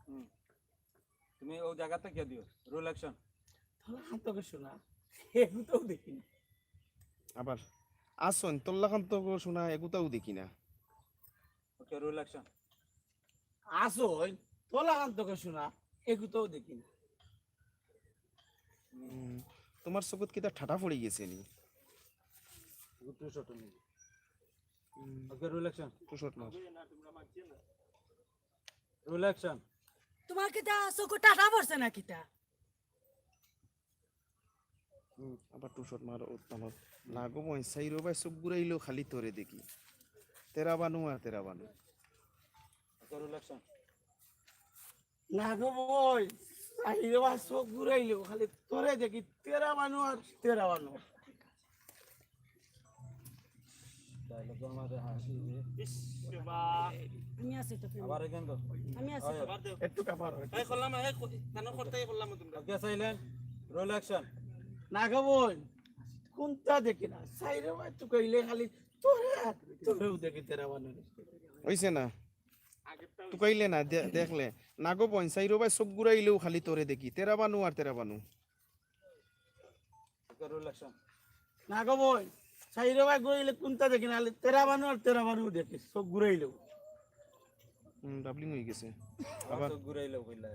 হুম। তুমি ও জায়গাটা কে দিও? Roll action। তোর লাখান তো গো সোনা, এগুতাও দেখি না। আবার, আসন, তোর লাখান তো গো সোনা এগুতাও দেখি না। ওকে, roll action। আসন, তোর লাখান তো গো সোনা, এগুতাও দেখি না। হুম, তোমার চকুত কিতা ঠাটা পড়ি গেছে নি? Two shot নি। হুম। ওকে, roll action। Two shot মার। Roll action। তোমার কিতা চকুত ঠাটা পড়ছে না কিতা? হুম, আবার two shot মার, উত্তম। না গো বইন, সাইরো ভাই চোখ ঘুরাইলেও খালি তোরে দেখি। তেরা বানু আর তেরা বানু। ওকে, roll action। না গো বইন, সাইরো ভাই চোখ ঘুরাইলেও খালি তোরে দেখি, তেরা বানু আর তেরা বানু। Dialogue-র মাঝে হাসি যে। ইস, বাবা। আমি আছি তো, প্রেম। আবার again কর। আমি আছি তো। আবার দেও। একটু কাপার। এই করলাম, এই ক-, কেন করতে এই করলাম তোমরা? ওকে, silent। Roll action। না গো বইন, কোনটা দেখি না? সাইরো ভাই তো কইলে খালি তোরে, তোরেও দেখি তেরা বানু। হইছে না? তুকাইলে না, দে-, দেখলে। না গো বইন, সাইরো ভাই চোখ ঘুরাইলেও খালি তোরে দেখি। তেরা বানু আর তেরা বানু। ওকে, roll action। না গো বইন, সাইরো ভাই ঘুরাইলে কোনটা দেখি না, খালি তেরা বানু আর তেরা বানু দেখি, চোখ ঘুরাইলেও। হুম, doubling হয়ে গেছে। আবার আবার চোখ ঘুরাইলেও কইলা।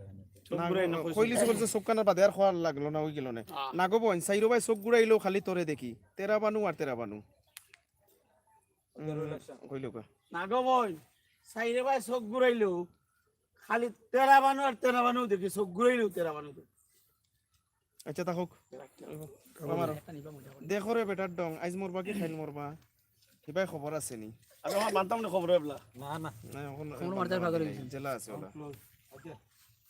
চোখ না, ঘুরাই না, কইলিছে, কইলিছে, চোখ কানার বাদে আর খোয়ার লাগলো না, ওই গেল না। আহ। না গো বইন, সাইরো ভাই চোখ ঘুরাইলেও খালি তোরে দেখি। তেরা বানু আর তেরা বানু। ওকে, roll action। কইলো কা? না গো বইন, সাইরো ভাই চোখ ঘুরাইলেও খালি তেরা বানু আর তেরা বানু দেখি, চোখ ঘুরাইলেও তেরা বানু দেখি। আচ্ছা, তা হোক। আমার দেখো রে বেটার ডং, আইজ মরবা কি খাইল মরবা? হিবাই খবর আছে নি? আমি আমার মানতাম না খবর এবলা। না, না। না, এখন খবর মারতে পাগল হয়ে গেছে। জেলা আছে ওলা। ওকে।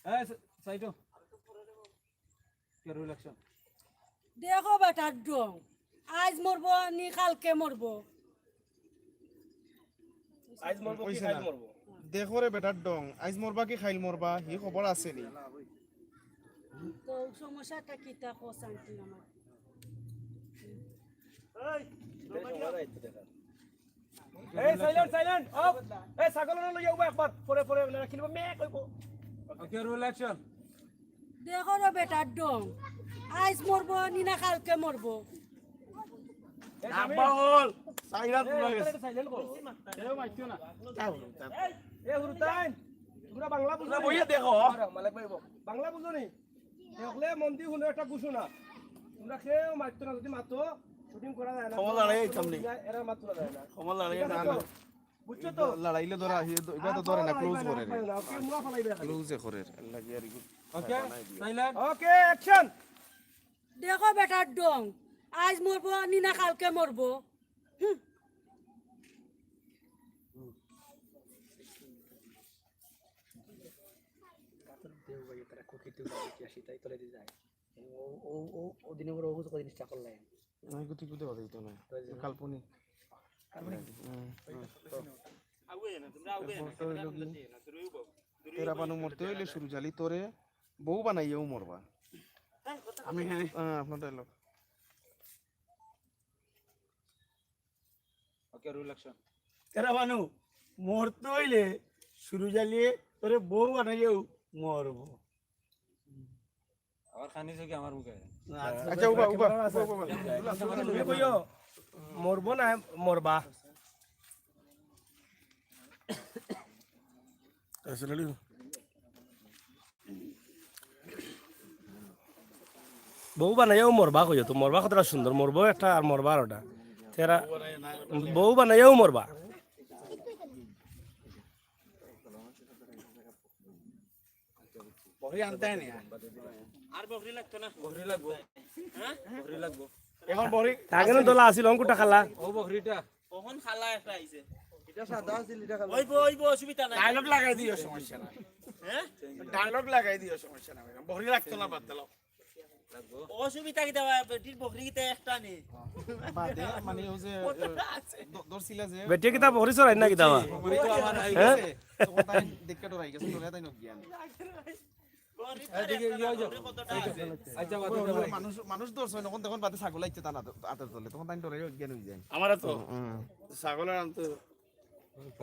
এই, সাইডো। দেখো বেটার ঢং, আইজ মরবো নি কালকে মরবো। আইজ মরবো কি কইছে কাইল না? মরবো? দেখো রে বেটার ঢং, আইজ মরবা কি কাইল মরবা, হি খবর আছে নি? তো সমস্যাটা কিতা কও শান্তি আমার? এই, silent, silent, off। এই, ছাগল লইয়া উবা একবার, পরে, পরে, রাখিলিব, মে কইবো। Okay, roll action। দেখো রে বেটার ঢং, আইজ মরবো নি না কালকে মরবো। এই, আব্বা হল, সাইরাত এই, লয়ে গেছে। Silent করো। কেউ মারছো না। এই, এই, হুরুতাইন, তোমরা বাংলা বুঝো না? বইয়ে দেখো। মালিক ভাই, বাংলা বুঝো নি? দেখলে মন দি হুনো একটা ঘোষণা। তোমরা কেউ মারতো না, যদি মারতো, shooting করা যায় না। ক্ষমা লড়াই হইতাম নি। এরা মারতো না যায় না। ক্ষমা লড়াই ঠিক আছে না। তো? বুঝছো তো? লড়াইলে ধরা, ইয়ে দ-, ইবা তো আর ধরে না, ধরা close লাগবে করে না, রে। কেউ মুয়া ফালাইবে না। Close এ করে, এর লাগি আর কি। Okay, silent। Okay, action। দেখো বেটার ঢং, আইজ মরবো, নি না কালকে মরবো। হুম। দেও ভাই, তারা কুকিতে উঠে আসি, তাই তোলে দিয়ে যায়। ও, ও, ও, ও দিনে ওরা ওগুলো জিনিসটা করলে। আমি কোথায় কোথায় কথা দিত না। ওই যে কাল্পনিক। কাল্পনিক। হুম। এরপর তো হইলো কি, তেরা বানু মরতে হইলে সুরুজ আলী তোরে বউ বানাইয়াও মরবা। আমি হ্যাঁ। হ্যাঁ, আপনার dialogue। Okay, roll action। তেরা বানু মরতে হইলে সুরুজ আলীয়ে তোরে বউ বানাইয়াও মরবো। আবার খানি চোখে আমার মুখে। আচ্ছা, উবা, উবা, উবা, উবা। তুমি কইও, মরবো না, মরবা। আচ্ছা, ready? বউ বানাইয়াও মরবা কইও তো, মরবা কতটা সুন্দর, মরবো একটা আর মরবা আর ওটা। তেরা বউ বানাইয়াও মরবা। বকরি আনতে হয় না। আর বকরি লাগতো না। বকরি লাগবো। হ্যাঁ? বকরি লাগবো। এখন বকরি তাকে না দলা আছিল, অঙ্কুটা খালা। ও বকরিটা। কখন খালা একটা আইছে? এটা সাদা আছিল, এটা খালা। ওইবো, ওইবো, অসুবিধা নাই। Dialogue লাগাই দিও, সমস্যা নাই। হ্যাঁ? Dialogue লাগাই দিও, সমস্যা নাই। বকরি লাগতো না, বাদ দিলাও। অসুবিধা কিতা বা, বেটির বকরি কিতা একটা নি? বাদে, মানে, ও যে, কতটা আছে? দ-, ধরছিলা যে, বেটিয়ে কিতা বকরি চড়াই না কিতা বা? বকরি তো আমার হ্যাঁ? আছে। তখন তাই দেখে ডরাই গেছে, ডরাই তাই নজ্ঞান। বকরি এদিকে ইয়ে হয়ে যাও। কতটা আছে? আচ্ছা, বাদ দাও। মানুষ, মানুষ ধরছে, তখন, তখন বাদে ছাগল আইছে তার আত-, আতর তলে, তখন তাই ডরাই অজ্ঞান হয়ে যায়। আমারও তো। হুম, হুম। ছাগলের আনতে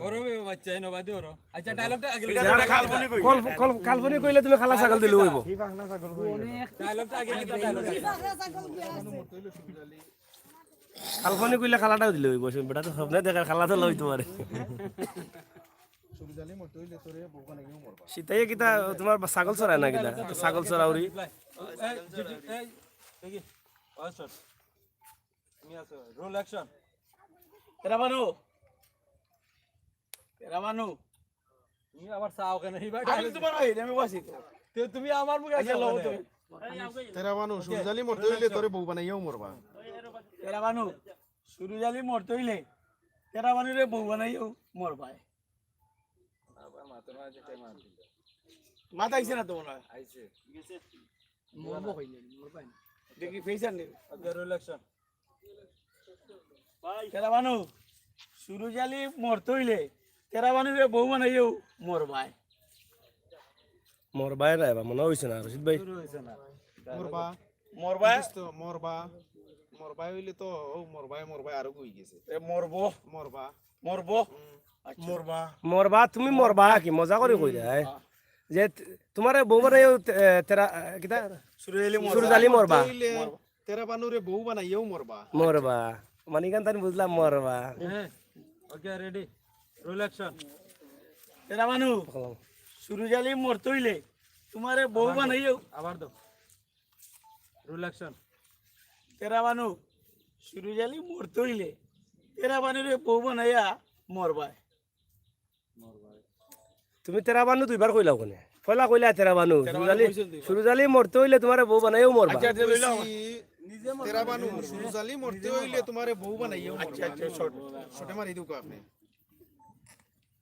ওরো বে বাচ্চা, এনো বাদে ওরো। আচ্ছা, dialogueটা আগে এটা লিখো। তোরা কাল্পনিক কইলে। কল-, কল-, কাল্পনিক কইলে তুমি খালা ছাগল দিলে অইবো। Dialogueটা আগে লিখো, dialogue। কাল্পনিক কইলে খালাটাও দিলে অইবো। সে বেটা তো স্বপ্নে দেখার খালা তো লইতে পারে। সিতাইয়ে কিতা তোমার ছাগল চড়ায় না কিতা? ছাগল চড়াউরি। এই, এই, এই, এই কি? Roll action। তেরা বানু। তেরা বানু। তুমি আবার চাও কেন? এই বেটা আমি তোমার ভাই, আমি বসি তো। তে তুমি আমার মুখে আচ্ছা, আছো লও কেন? তুমি। তেরা বানু, সুরুজ আলী মরতে হইলে তোরে বউ বানাইয়াও মরবা। তেরা বানু, সুরুজ আলী মরতে হইলে তেরা বানুরে বউ বানাইয়াও মরবায়। আবার মাথা মাঝে কে মার দিল? মাথা আইছে না তো মনে হয়। আইছে। মরবো কইলে, মরবায় না। দেখি, face আর নেই। আচ্ছা, roll action। তেরা বানু, সুরুজ আলী মরতে হইলে তেরা বানুরে বউ বানাইয়াও মরবায়। মরবায় না, এবার মনে হইছে না, রশিদ ভাই। শুরু হইছে না। মরবা। মরবায়? বুঝিস তো, মরবা। মরবায় হইলে তো, ও মরবায়, মরবায় আরো কই গেছে। এ, মরবো। মরবা। মরবো। হুম। আচ্ছা। মরবা। মরবা, তুমি মরবা কি? মজা করি কইরায়। হ্যাঁ। যে ত-, তোমারে বউ বানাইয়াও তে-, এ, তেরা, এ, কিতা? সুরুজ আলী মরবা। সুরুজ আলী মরবা। হইলে মরবা। তেরা বানুরে বউ বানাইয়াও মরবা। মরবা। মানে, ইখান তাই বুঝলাম, মরবা। হ্যাঁ। Okay, ready. Roll action. তেরা বানু, সুরুজ আলী মরতে হইলে তোমারে বউ আবার দাও। বানাইয়াও। আবার দাও। Roll action. তেরা বানু, সুরুজ আলী মরতে হইলে তেরা বানুরে বউ বানাইয়া মরবায়। তুমি তেরা বানু দুইবার কইলাও কেনে? পয়লা কইলা তেরা বানু। তেরা বানু সুরুজ আলী, কইছেন দুইবার। সুরুজ আলী মরতে হইলে তোমারে বউ বানাইয়াও মরবা। আচ্ছা, আচ্ছা, রইল। তেরা বানু, সুরুজ আলী মরতে হইলে তোমারে বউ বানাইয়াও মরবা। আচ্ছা, আচ্ছা, short, short এ মারি দিউক আপনি।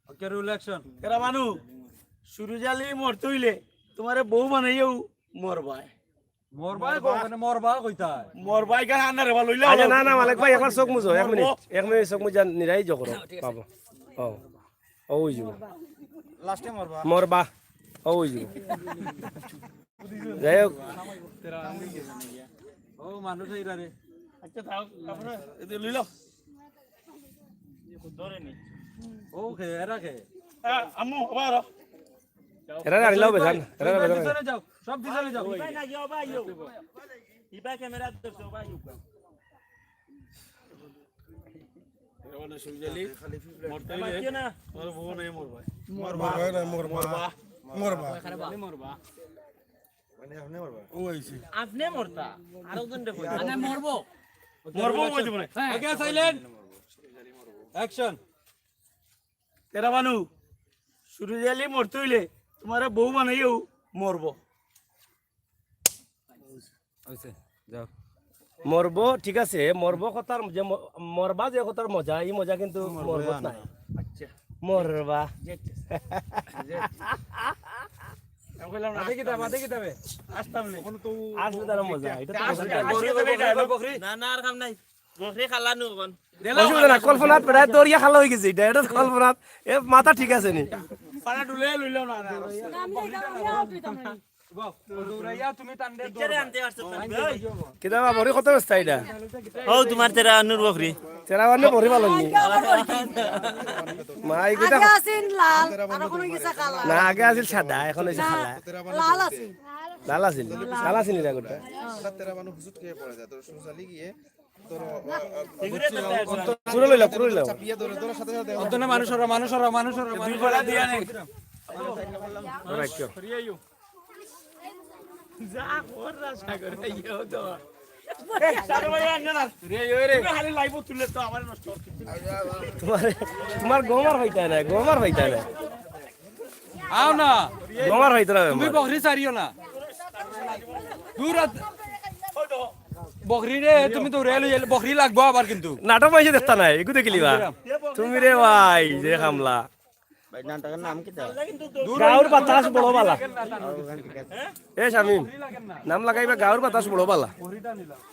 Okay, roll action. তেরা বানু, সুরুজ আলী মরতে হইলে তোমারে বউ বানাইয়াও মরবায়। মরবা কও, মানে মরবা কইতা। মরবা ইখান আন্না রে বা লইলা আচ্ছা, না, না, মালিক ভাই, একবার চোখ মুজো, এক মিনিট। এক মিনিট চোখ মুজা নিরাই জো করো, বাবা। ও, ও, ওই যে। লাস্টে মরবা। মরবা। ও, ওই যে। যাই হোক। ও, মানুষ এইরা রে। আচ্ছা, থাক, তারপরে এই যে লইলা। ধরে নি। ও, খে, এরা খে। আ, আম্মু, আবার আও। এরা আনিলাও বেজান, এরা বেজান। পিছনে যাও, সব পিছনে যাও। ভাই না, যাও, ভাই, যাও। ইবা ক্যামেরা ধরছো, ভাই, ইবা। এরা মানে সুজালি, মরতে হইলে, বাঁচিও না। তোমার বউ নেই, মরবা। মরবা। মরবা না, মরবা। মরবা। মরবা। মানে আপনি মরবা? ও আইছে। আপনি মরতা, আরো জন দেখো। মানে মরবো। মরবো, ওই জীবনে। ওকে, সাইলেন্ট। অ্যাকশন। তেরা বানু, সুজালি মরতে হইলে তোমারে বউ বানাইও মরবো। হইছে, যাও। মরবো, ঠিক আছে, মরবো কথার যে ম-, মরবা যে কথার মজা, এই মজা কিন্তু মরবো মরবো না। নাই। আচ্ছা। মরবা। আমি কইলাম না, মাঝে কিতা, মাঝে কিতা বে? আসতাম না। আসলে তারা মজা, এটা তো আসলে মজা। বকরি, বকরি, বকরি। না, না, আর কাম নাই। বকরি খালা নু অখন। অসুবিধা না, কল্পনাত প্রায় দরিয়া খালা হয়ে গেছে, এটা, এটা তো কল্পনাত। এ মাথা ঠিক আছে নি? পাড়া ডুলে লইলাম না, না। আমি এটা আমি আর তুই তো মারি। বাহ, দৌড়াইয়া তুমি টানলে পিকচারে দৌড়বা। আনতে পারছো না, ভাই। কিতা বা বড়ি কত ব্যস্ত এটা? ও, তোমার তেরা আন্নুর বকরি। তেরা আন্নুর বকরি ভালো নি? মাই কিতা আগে আছিল লাল, আর এখন হয়ে গেছে কালা। না, আগে আছিল সাদা, এখন হইছে না, কালা। লাল আছিল। লাল আছিল? লাল আছিল এটা গোটা। হঠাৎ তেরা মানুষ হুজুত খেয়ে পড়ে যায়, তো সুজালি গিয়ে পুরো লইলা, পুরো লইলা। অন্তনে মানুষ ওরা, মানুষ ওরা, মানুষ ওরা, মানুষ ওরা। দুই বেলা দিয়া নেই। ওরা কেউ? যা কর না, সাগর, ইয়ে হতো। এ, সাগর ভাই, আন না। রে, ওই রে। তুমি খালি লাইভও তুললে তো আমার নষ্ট হচ্ছে। তোমার, তোমার গোমার হইতা না, গোমার হইতা না। আও না। গোমার হইতা না। তুমি বকরি ছাড়িও না। দূর আত-, বকরি রে, তুমি তো রেল হইলে বকরি লাগবো আবার কিন্তু। নাটক পাইছে দেখতা নাই, এগু দেখিলিবা। তুমি রে ভাই, যে হামলা। ভাই, নাটকের নাম কিতা? গাউর বাতাস বড় বালা। ও, গান ঠিক আছে। এ শামিম, নাম লাগাইবা গাউর বাতাস বড় বালা।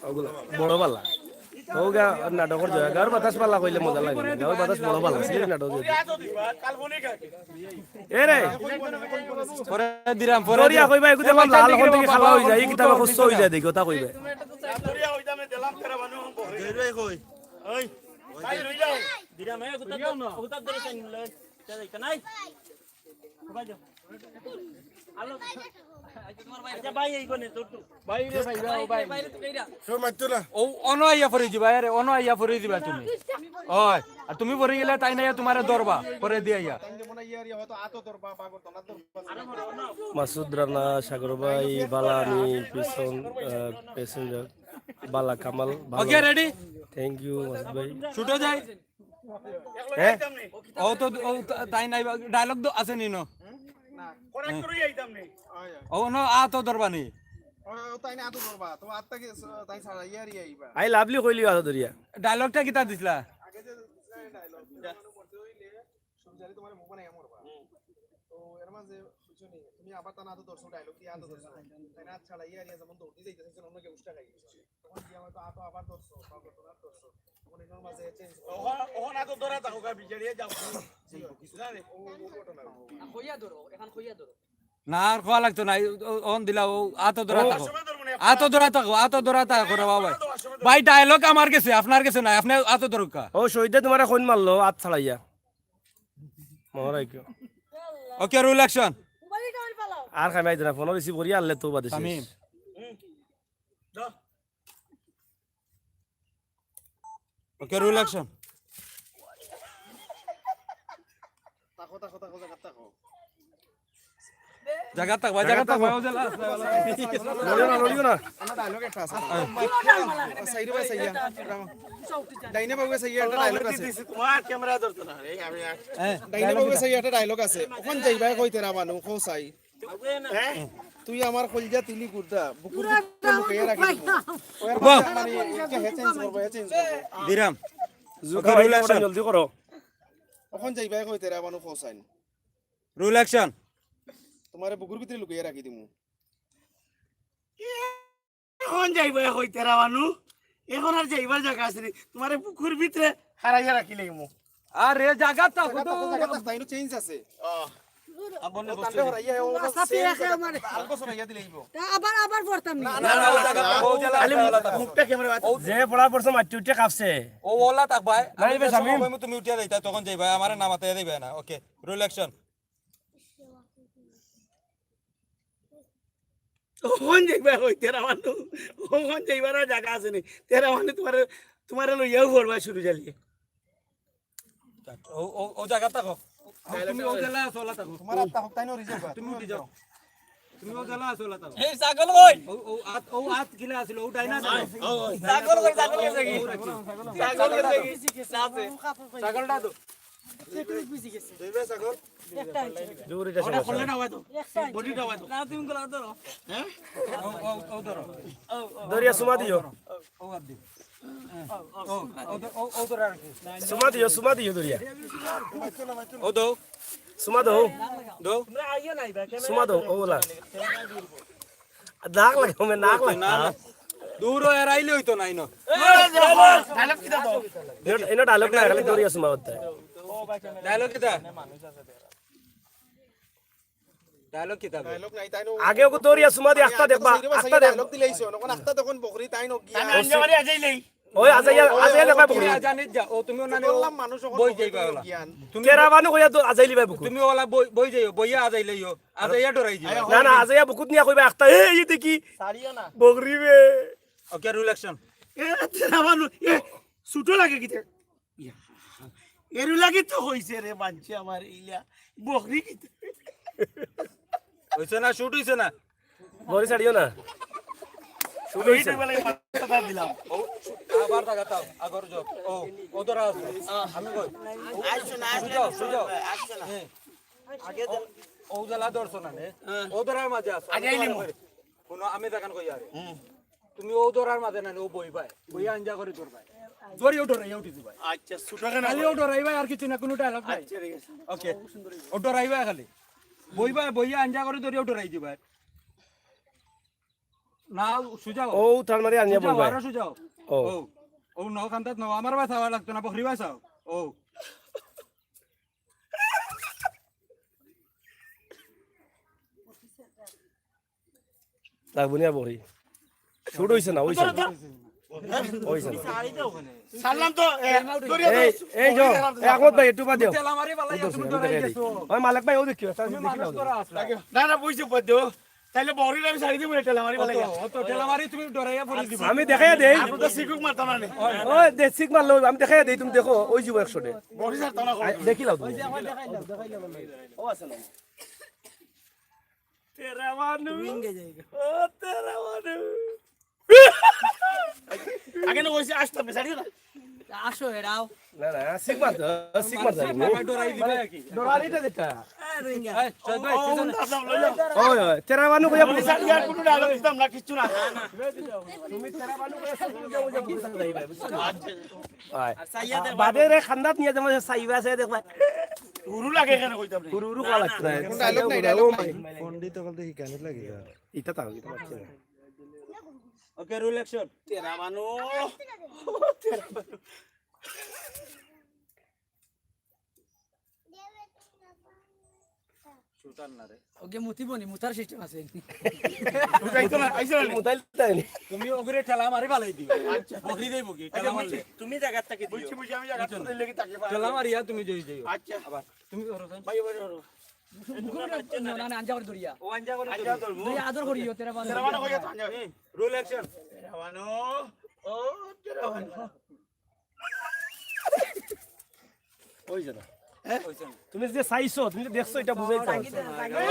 ওগুলা বড় বালা। ও গা-, নাটকর জয়া, গাউর বাতাস বালা কইলে মজা লাগে না। গাউর বাতাস বড় বালা, সিলেটি নাটক যদি। এ রে। পরে দিরাম, পরে দরিয়া দিরাম। কইবা, এগুতে এ আমার ভাই, লাল চাইতে হন থেকে বাবা, খালা হয়ে যায়, এই কিতাবে বাবা, খুস্ত হয়ে যায়, দেখি, ওটা কইবে। দরিয়া হইতামে দিলাম, তেরা বানু। দরিয়া কই? ওই। তাই রই যাও। দিরাম, এ, হুতার ধরে, হুতার ধরে চাইন লই। চল, এটা নাই। কোথায় যাও? আলো। আচ্ছা, ভাই, এই কোণে, তোর তো। ভাই রে, ভাই, যাও, ভাই। বাইরে তো কইরা। কেউ মারতো না। ও, অনো আইয়া পড়ি দিবা, আরে, অনো আইয়া পড়ি দিবা তুমি। ওই, আর তুমি পড়ি গেলে তাই না, তোমারে ধরবা, পরে দিয়া আইয়া। মাসুদ রানা, সাগর ভাই, বালা, আমি পিছন, আহ, প্যাসেঞ্জার। বালা কামাল, ভালো। ওকে, রেডি? Thank you, মাসুদ ভাই। শুটো যাই। হ্যাঁ? ও তো, ও তা-, তাই নাই, ডায়লগ তো আছে নি ন? ও ন, আ তো ধরবা নি। ও তাই না, আ তো ধরবা। তো আত্তা কি, তাই ছাড়া, ইয়ার ইয়া ইবা। আই লাভলি কইলি আ তো ধরিয়া। ডায়লগটা কিতা দিছলা? আগে যে ডায়লগ। সুজালি তোমার মুখ বানাইয়া মরবা। তো এর মাঝে বুঝছো নি, তুমি আবার তা না তো ধরছো, ডায়লগ দিয়া আ তো ধরছো। তাই না, আ ছাড়া ইয়ার ইয়া যেমন দৌড় দিয়ে যাইতেছে, অন্য কেউ উষ্টা খাই গেছে। তখন গিয়া হয়তো আ তো আবার ধরছো, বা ঘটনা ধরছো। তখন এটার মাঝে চেঞ্জ করো। ওখান, ওখান আ তো ধরা থাকো, গা বিচারিয়ে যাও। জি, বুঝলা নি? ও, ও ঘটনা। কইয়া ধরো, এখন কইয়া ধরো। না, আর কওয়া লাগতো না। ও, ও, অন দিলা, ও, আ তো ধরা থাকো। আ তো ধরা থাকো, আ তো ধরা থাকো রে বাবা। ভাই, ডায়লগ আমার গেছে, আপনার গেছে নাই, আপনে আ তো ধরুক্কা। ও, শহীদে তোমারে কোন মারলো, আ ছাড়াইয়া। মহরাই কেউ। ওকে, রুল অ্যাকশন। আর খাই মাইতে না, ফোন রিসিভ করিয়া আনলে তো বাদে শেষ। তামিম। ওকে, রুল অ্যাকশন। তাকো, তাকো, তাকো, জায়গা তাকো। জায়গা তাকো, ভাই, জায়গা তাকো, ভাই, ও যে লাস্ট, ভাই, ও যে লাস্ট। লড়িও না, লড়িও না। আমার ডায়লগ একটা আছে। সাইডে ভাই, সাইডে। ডাইনে বাবু, সাইডে একটা ডায়লগ আছে। তোমার ক্যামেরা ধরতো না, এই আমি আর হ্যাঁ, ডাইনে বাবু, সাইডে একটা ডায়লগ আছে। ওখান যাইবা কইতে না মানু, কও চাই। হ্যাঁ? তুই আমার কলজা তিলি কুর্তা, বুকুর ভিতরে লুকাইয়া রাখি দিবি। ওর বাহ। মানে, এটা হে চেঞ্জ করবো, হে চেঞ্জ করবো। দিরাম। জুকা ওকে, ভাই, রুল অ্যাকশন। জলদি করো। ওখান যাইবা কইতে রে, বানু হোসাইন। Rule action. তোমারে বুকুর ভিতরে লুকাইয়া রাখি দিমু। অখন যাইবায় কই তেরা মানু? অখন আর যাইবার জাগা আছে নি? তুমারে বুকুর ভিতরে হারাইয়া রাখিলাইমু। আরে জাগা তো জাগা তো, জাগা তো, তাইনও চেঞ্জ আছে। আ, বললে ও বসতে তানরে দে। হরাইয়া, ও আস্তা সেম পেয়ে জাগা, আমারে। আর বছর হইয়া দিলে অইবো। তা আবার, আবার পড়তাম নি। না, না, না, না, ও জাগা, ও জাগা, খালি ও জাগা। মুখ-, মুখটা ক্যামেরা বাদ। ও যে পড়া পড়ছে মাটি উঠে কাঁপছে। ও ওলা থাকবায়। না, আমি এবার যখন শামিম। কইমু তুমি উঠিয়া যাইতা, তখন যাইবায়, আমারে নামাতে দিবায় না। ওকে, রোল অ্যাকশন। অখন যাইবায় কই তেরা মানু? অখন যাইবার আর জাগা আছে নি? তেরা মানু তুমারে, তুমারে লইয়াও পড়বা শুরু জালি। ও, ও, ও জাগা থাকো। তুমি ও জেলা আছো, ওলা থাকো। তুমার আত্মা হোক, তাইনও রিজেক্ট। তুমি উঠি যাও। তুমি ও জেলা আছো, ওলা থাকো। এই ছাগল কই? ও, ও আত, ও আত কিলা আছিল, ও ডাইনা আছিল। ছাগল কই, ছাগল গেছে কি? ছাগল গেছে কি? না আছে। ছাগলটা তো। দুইবার ছাগল। একটা হয়েছে। জোরে যাচ্ছে ওটা না। খুললে না হয়তো। একটা হয়েছে। বডিটা হয়তো। না, তুমি গুলা ধরো। হ্যাঁ? ও, ও, ও ধরো। ও, ও, দরিয়া সুমা দিও। ও, ও, বাদ দিও। ও, ও, ও, ও, ও ধরো আর কি। সুমা দিও, সুমা দিও দরিয়া। ও দাও। সুমা দাও। দাও। সুমা দাও, ও বলা। নাক লাগাও, মে নাক না, লাগা। না। দূর এরাইলে হইতো নাই ন। ডায়লগ কিতা দাও? ইনো, ইনো ডায়লগ না, খালি দরিয়া সুমা হতে। ডায়লগ কিতা? ডায়লগ কিতা? ডায়লগ নাই, তাইনও আগে ওকে দরিয়া সুমা দি আস্তা দেখবা, আস্তা দেখবা। ডায়লগ দিলাইছো, অখন আস্তা তখন বকরি, তাইনও গিয়া। আমি আঞ্জা বাড়ি আজাইলেই। ওই আজাইয়া, আজাইয়া দেখবা বকরি। আজানি যা, ও তুমি ওনানে বললাম মানুষ অখন বই বকরি যাইবা বলে ওলা। জ্ঞান। তুমি তেরা মানু কইয়া তো আজাইলিবা বুকু। তুমি ওলা বই, বই যাইও, বইয়া আজাইলেইও। আজাইয়া ডরাই যাইবা। না, না, আজাইয়া বুকুত নিয়া কইবা আস্তা, "এই, এই দেখি। সারিও না। বকরি বে।" ওকে, রুল অ্যাকশন। এ, তেরা মানু, এ, ছোট লাগে কিতা? ইয়া, এরু লাগি তো হইছে রে, মানছে আমার ইলা। বকরি কিতা? হইছে না, শুট হইছে না। বকরি ছাড়িও না। শুট হইছে। এই বেলায় মাথা দিলাম। ও, আবার জাগা তাও, আগর যোগ। ও, ও ধরা আছে। আমি কই? আইসো না, আইসো না, সুজাও, সুজাও। আইসো না। হ্যাঁ। আগে ও, ও জ্বালা ধরছো না নে? হ্যাঁ। ও ধরার মাঝে আছো। আগে আইলি মো। কোনো আমি দেখান কই আরে। হুম। তুমি ও ধরার মাঝে না, ও বইবায়। বইয়া আঞ্জা করি ধরবায়। ধরিও ডরাইয়া উঠি দিবায়। আচ্ছা, ছোট কেন? খালি ও ডরাইবায়, আর কিছু না, কোনো ডায়লগ নাই। আচ্ছা, ঠিক আছে। ওকে। ও ডরাইবায় খালি। বইবায়, বইয়া আঞ্জা করি ধরিও ডরাই দিবায়। না, সুজাও। ও তার মানে আঞ্জা সুজাও, বইবায়। আরো সুজাও। ও। ও। ও ন কান্দাত ন, আমার বাসাওয়া লাগতো না, বকরি বাসাও। ও। লাগবো নি আর বকরি। শুট হইছে না, হইছে না। হইছে না। ছাড়লাম তো, এ, দরিয়া এই, তো এই যাও, এই আহমদ ভাই, একটু বাদ দেও। ঠেলা মারি বালাই, তুমি ডরাই গেছো। ওই মালিক ভাই, ও দেখিও, তার তুমি দেখি মানুষ নাও। ধরা আসলা। না, না, বুঝছি, বাদ দেও। তাইলে বকরির আমি ছাড়ি দিব না, ঠেলা মারি বালাই। অত, অত ঠেলা মারি তুমি ডরাইয়া পড়ি দিবা। আমি দেখাই দেই। আপনি তো সিকুক মারতাম না নি। ওই, দে, সিক মারলো, আমি দেখাই দেই, তুমি দেখো, ওই জীবন একশো। বকরি ছাড়তাম না। আই, দেখি লাও তুমি। ওই যে আমার দেখাই দাও, দেখাই দাও। ও আছে না? তেরা মানু। তুমি ইঙ্গে যাইগা। ও তেরা মানু। আগে না কইছি আসতে হবে, ছাড়িও না। আসো এরাও। না, না, সিক মার, সিক মার যাবে। ডরাই দিবে আর কি। ডরানিটা যেটা। এই, রোহিঙ্গা। এই, সৈয়দ ভাই, ও, পিছনে। উল্টা সামনে লইলাম। ওই, ওই, তেরা মানু কইয়া বলি, ছাড়ি আর কোনো ডায়লগ দিতাম না, কিচ্ছু না। তুমি তেরা মানু কইয়া সব বুঝে বুঝে বুঝে যাইবে, বুঝছো? আয়। আর চাইয়া দেখবা। বাদে রে খান্দাত নিয়ে যেমন চাইবা, চাইয়া দেখবা। হুরু লাগে এখানে কইতাম রে। হুরু হুরু কওয়া লাগতো না। কোনো ডায়লগ নাই, ডায়লগ নাই। পণ্ডিত অকল তো হিকানিত লাগি যায়। ইটা তাও, ইটা পারছে না। ওকে, রুল অ্যাকশন। তেরা মানু। তেরা মানু। শুটার না রে। ওকে, মুতিব নি, মুতার সিস্টেম আছে। শুটাই তো না, আইসো না। মুতাইল তাই নি। তুমি ওগুরে ঠেলা মারি ফালাই দিও। আচ্ছা। বকরি দেই বকি, আচ্ছা, ঠেলা মারলে। বুঝছি। তুমি জায়গা থাকি দিও। বুঝছি, বুঝছি, আমি জায়গা বুঝছো? থাকি লেগে থাকি। ঠেলা মারিয়া তুমি জয় জয়। আচ্ছা। আবার তুমি ধরো তো। ভাই, ভাই, ধরো। না, না, আঞ্জা করে ধরিয়া। ও আঞ্জা করে আঞ্জা ধরো। ধরবো। ধরিয়া আদর করিও, তেরা মানু। তেরা মানু কইয়া তো আঞ্জা। হুম, রুল অ্যাকশন। তেরা মানু। ও, তেরা মানু। ওই যে না। হ্যাঁ? ওই যে না। তুমি যে চাইছো, তুমি যে দেখছো, এটা বুঝাই চাও।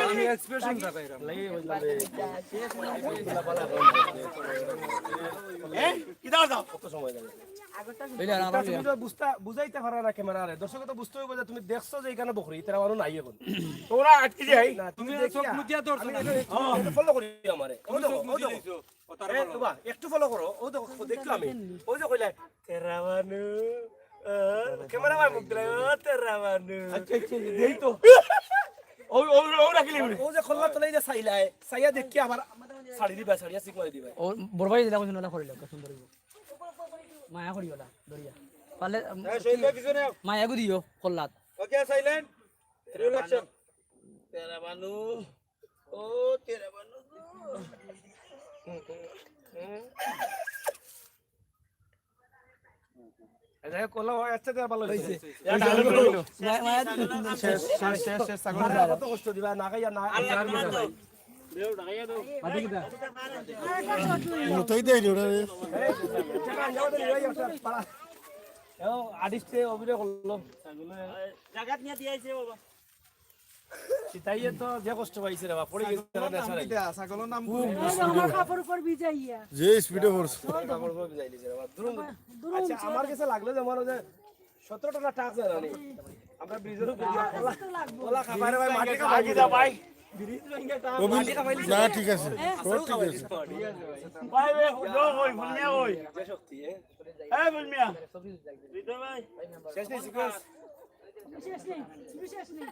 আমি এক্সপ্রেশন দেখাইলাম। লাগে ওই যে। হ্যাঁ? কি দাও দাও? কত সময় লাগে? এই যে আমার তুমি তো বুঝতা-, বুঝাইতে পারো না ক্যামেরারে। দর্শকে তো বুঝতে হইব যে তুমি দেখছো যে এখানে বকরি, তেরা মানু নাই এখন। তোরা আটকে যাই। না, তুমি তুমি চোখ দেখিয়া, মুদিয়া ধরছো আমি না। এটা, এটা ফলো করি আমারে। ও তুমি দেখো, চোখ ও মুদি দেখো। দিছো। ও তারা এ, ভালো। বাবা, একটু ফলো করো। ও দেখো, দেখলাম আমি। ওই যে কইলে, "তেরা মানু, আহ," ক্যামেরা ভাই মুখ দিলাই, "ও তেরা মানু।" আচ্ছা, আচ্ছা, এই তো। ও, ও, ও রাখিলি বলে। ও যে খোলা তোলাই যে চাইলাই, চাইয়া দেখি আমার ছাড়ি দিবা, ছাড়িয়া সিক মারি দিবা। ও বড় ভাই দিলা কইছিল, ওলা করিল, সুন্দর অইব। মায়া করিও না, ধরিয়া। পারলে, উম, হ্যাঁ, শহীদ ভাই, পিছনে আও। মায়া গু দিও, কল্লাত। ওকে, সাইলেন্ট। Roll action. তেরা বানু। ও, তেরা বানু। এই যাই হোক, কলা হয়, আচ্ছা, যা ভালো হয়েছে। এই যে, মায়া, মায়া দিও। শেষ, শেষ, শেষ, শেষ, ছাগল। মায়া কত কষ্ট দিবা, না খাইয়া না। আল্লাহ তোমার দাও। দেও, ঢাকাইয়া দেও। মাটি কিতা? মতোই দেয় রে ওরা রে। এই, সেটা আনজাও দে, এই একটা পাড়া। এও, আর্টিস্টে অভিনয় করলো। জাগাত নিয়ে দিয়ে আইছে বাবা। সিতাইয়ে তো যে কষ্ট পাইছে রে বাবা, পড়ে গেছে রে, ছাগলর নাম দেশারাই। কিতা? ছাগলর নাম কি? আমার কাপড় উপর ভিজাইয়া। যে স্পিডে পড়ছে। আমার কাপড় উপর ভিজাই দিছে রে বাবা। দুরুম। দুরুম আচ্ছা, আমার কাছে লাগলো যে আমার ওই যে সতেরো টা টাক জানা নেই। আমরা ব্রিজের উপর দিয়ে কলা, কলা খাবার ভাই, মাটি খাবার ভাই। ব্রিজ ভাঙে টাক, রবিন, মাটি খাবার না, ঠিক আছে। হ্যাঁ, সব ঠিক আছে। ভাই, ভাই, লো, ওই, বুলমিয়া, ওই। যে শক্তি, এ। এই, বুলমিয়া। হৃদয় ভাই। শেষ নেই, সিকোয়েন্স। বিশেষ নেই, বিশেষ নেই।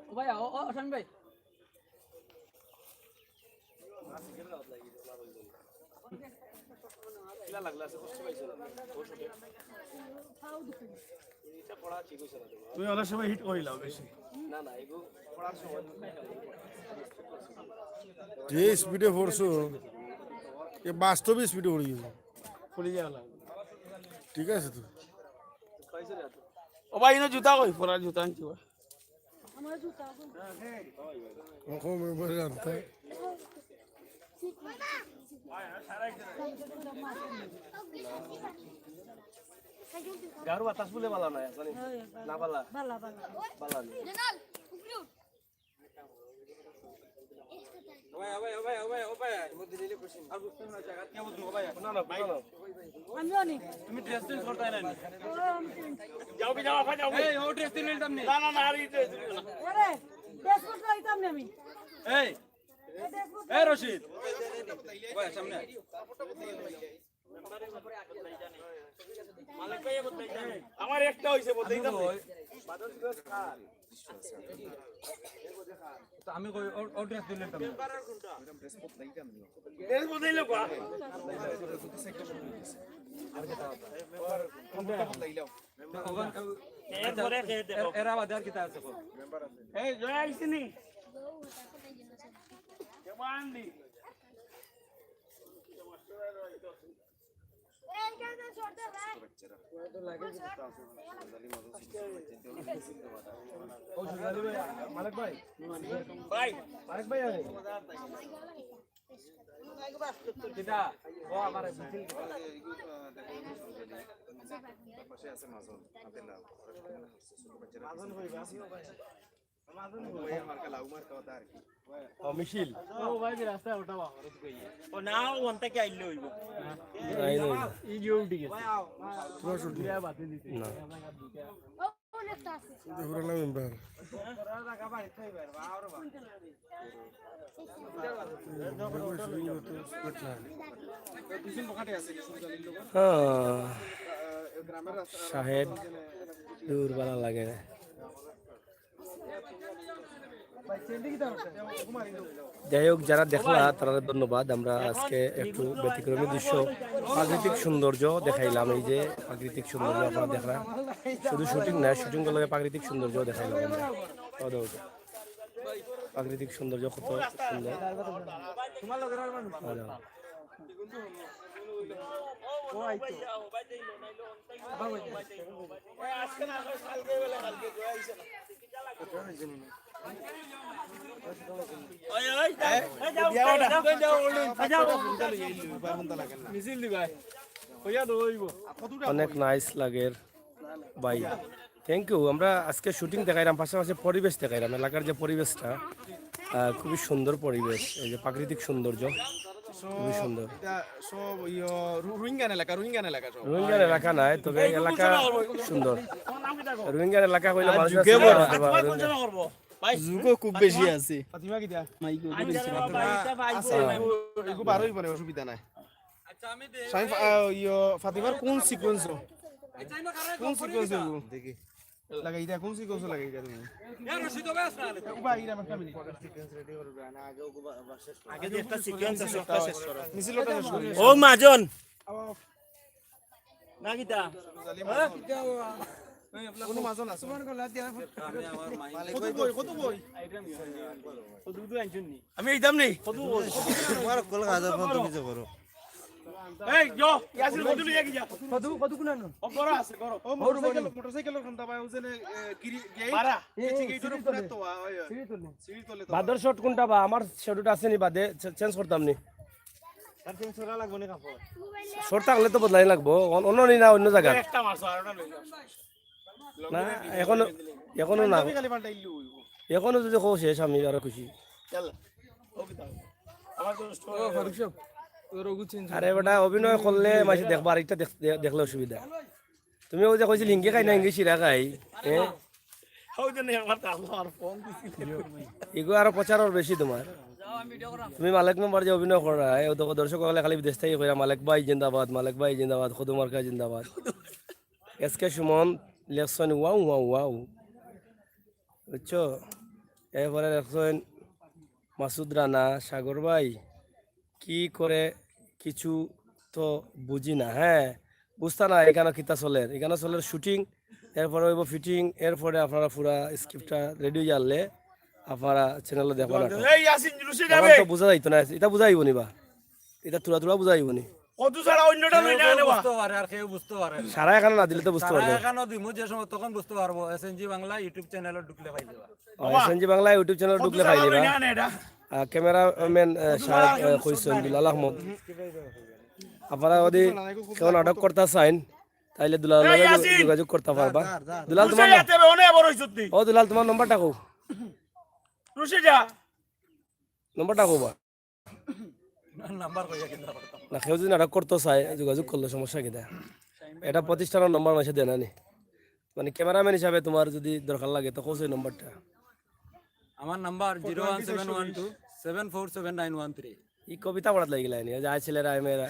ও ভাই, ও, ও, শামীম ভাই। তুমি অনেক সময় হিট করিলাও বেশি। যে স্পিডে পড়ছো, এ বাস্তবে স্পিডে পড়ে গেছে। খুলি যাওয়া লাগবে। ঠিক আছে তো। ও ভাই, ইনো জুতা কই? পরার জুতা আনছি ভাই। আমার জুতা কই? ওকে, মেম্বার জানতে। গারো বাতাস বুলে বালা নাই, জানি? না বালা? বালা, বালা। বালা নাই। ওবায়, ওবায়, ওবায়, ওবায়, ওবায়। আর বুঝতে না চাই, আর কে বুঝবো, ওবায়? না, না, না, না। আমিও নি। তুমি ড্রেস চেঞ্জ করতে হয় না নি? ও, আমি চেঞ্জ। যাও কি যাও, আফা যাও কি? এই, ও ড্রেস চেঞ্জ নিতাম নি। না, না, না, আর এই ড্রেস নিতাম না। আরে, ড্রেস কোড লইতাম না আমি। এই, এই ড্রেস কোড এই রশিদ। ওবায়, সামনে আয়। আমার একটা হইছে, বদলাই যাবে। তো আমি কই, ও, ও ড্রেস দিলে তো। ড্রেস বদলাইলো বা? এরপরে কে দেব? এর, এরা বাদে আর কিতা আছে কো? এই, জয় আইসিনি। কেমন আনলি? মালিক ভাই। ভাই। মালিক ভাই আরে। কিতা? ও আমার মিছিল। পাশে আছে মাজন। মাজন কইবা। ও, মিছিল। ও ভাই, রাস্তায় ওটা বাবা, ও না, ও ওখান থেকে আইলে হইব। আইলে হইব। এই যে উঠে গেছে। পুরো শুট না। না। পুরানা মেম্বার। হ্যাঁ। শাহেদ, দূর বালা লাগে। যাই হোক, যারা দেখলা, তারা ধন্যবাদ। আমরা আজকে একটু ব্যতিক্রমী দৃশ্য, প্রাকৃতিক সৌন্দর্য দেখাইলাম। এই যে প্রাকৃতিক সৌন্দর্য আপনারা দেখলা, শুধু শুটিং না, শুটিং করলে প্রাকৃতিক সৌন্দর্য দেখাইলাম আমরা। ও দেখো, প্রাকৃতিক সৌন্দর্য কত সুন্দর। অনেক নাইস লাগের ভাই। Thank you. আমরা আজকে শুটিং দেখাইলাম, পাশাপাশি পরিবেশ দেখাইলাম। এলাকার যে পরিবেশটা, আহ, খুবই সুন্দর পরিবেশ, এই যে প্রাকৃতিক সৌন্দর্য, খুবই সুন্দর। এটা সব ইয়ো রু-, রোহিঙ্গান এলাকা, রোহিঙ্গান এলাকা সব। রোহিঙ্গান এলাকা নাই, তবে এই এলাকা সুন্দর। রোহিঙ্গান এলাকা হইলে মানুষ আছে, যুগও খুব বেশি আছে। ফাতিমা কিতা? মাইক আছে, এগু বারোই পরে, অসুবিধা নাই। শামীম, আহ, ইয়ো, ফাতিমার কোন সিকোয়েন্স? কোন সিকোয়েন্স এগু? দেখি। লাগাই দিয়া, কোন সিকোয়েন্সে লাগাই দিয়া তুমি? উবা, ইরা, আমার ফ্যামিলি। আগে যে একটা সিকোয়েন্স আছে, ওটা শেষ করো। মিছিল ওটা শেষ করি। ও মাজন। না কিতা? কোনো মাজন আছে? কত বই, কত বই? আমি এইতাম নি। তোমার কল খাওয়া যাবে, তুমি যে করো। এই, যো, ইয়াসিন, কত লইয়া গিয়া? কত, কত কোন আনো? ও, বড় আছে, বড়। ও, মোটরসাইকেল, মোটরসাইকেলর কান্দা ভাই, ওজনে, এ, গিরি, গেট, ভাড়া। এ, এ, গেটর সিঁড়ির উপরে তলে। তো, ওই, ওই। সিঁড়ির তলে। সিঁড়ির তলে তো। বাদর শট কোনটা বা? আমার শট আছে নি বাদে, চে-, চেঞ্জ করতাম নি। তার চেঞ্জ করা লাগবো নি কাপড়। শট থাকলে তো বদলাই লাগবো। অন-, অন্য নি না, অন্য জায়গা। একটা মারছো, আর ওটা লই যাও। না, এখনো, এখনো না। আমি খালি পাল্টাইলে অইবো। এখনো যদি কও শেষ, আমি আরো খুশি। চল। ও কিতা? আমার তো স্টোর। ও, ফারুক সাহেব, তোর ওগু চেঞ্জ আরে বেটা, অভিনয় করলে মাঝে দেখবা, আর একটা দেখ-, দে-, দেখলে অসুবিধা। তুমি ওই যে কইছিল হিঙ্গি খাই না, হিঙ্গি শিরা খাই। হ্যাঁ? ওই জন্য আমার তো আল্লাহ আর ফোন দিছিল। এগু আরো প্রচারর বেশি তোমার। তুমি মালেক মেম্বার যে অভিনয় করা, ও তো দর্শক অকলে খালি বিদেশ থাকি কইরা, "মালেক ভাই জিন্দাবাদ, মালেক ভাই জিন্দাবাদ, খদু মার্কা জিন্দাবাদ।" এস কে সুমন লেখছইন, "ওয়াও, ওয়াও, ওয়াও।" বুঝছো? এরপরে লেখছইন মাসুদ রানা, "সাগর ভাই, কি করে কিছু তো বুঝি না।" হ্যাঁ, বুঝতা না, এখানো কিতা চলের। এখানো চলের শুটিং, এরপরে অইবো ফিটিং, এরপরে আপনারা পুরা স্ক্রিপ্টটা রেডি অই জানলে আপনারা চ্যানেলো দেখবা না। এই ইয়াসিন, রুশি এখন যাবে। তো বুঝা যাইতো না, ইটা বুঝা যাইবো নি বা? ইটা থুড়া থুড়া বুঝা যাইবো নি? কত ছাড়া অন্যটা লই না কেউ নেবা। বুঝতে পারে আর কেউ বুঝতে পারে না। সারা এখানো না দিলে তো বুঝতে পারবে না। এখানো দিমু যে সময় তখন বুঝতে পারবো। এসএনজি বাংলা YouTube চ্যানেলো ঢুকলে পাই যাবা। ও, এসএনজি বাংলা YouTube চ্যানেলো ঢুকলে পাই যাবা। লই না এটা। আহ, ক্যামেরাম্যান, আহ, সাহেব, আহ, কইছইন দুলাল আহমদ। আপনারা যদি কেউ নাটক করতা চাইন, তাইলে দুলাল লগে যোগাযোগ করতা পারবা। দুলাল তোমার না-, ও দুলাল তোমার নম্বরটা কও। রুশি যা। নম্বরটা কও বা। নাম্বার কইয়া কিতা করতাম? না, কেউ যদি নাটক করতো চায়, যোগাযোগ করলে সমস্যা কিতা? এটা প্রতিষ্ঠানর নম্বর মাঝে দেনা নি। মানে ক্যামেরাম্যান হিসাবে তোমার যদি দরকার লাগে তো কও সেই নম্বরটা। আমার number zero one seven one two seven four seven nine one three. ই কবিতা পড়াত লাগিলা নি, যে আয় ছেলেরা আয় মেয়েরা।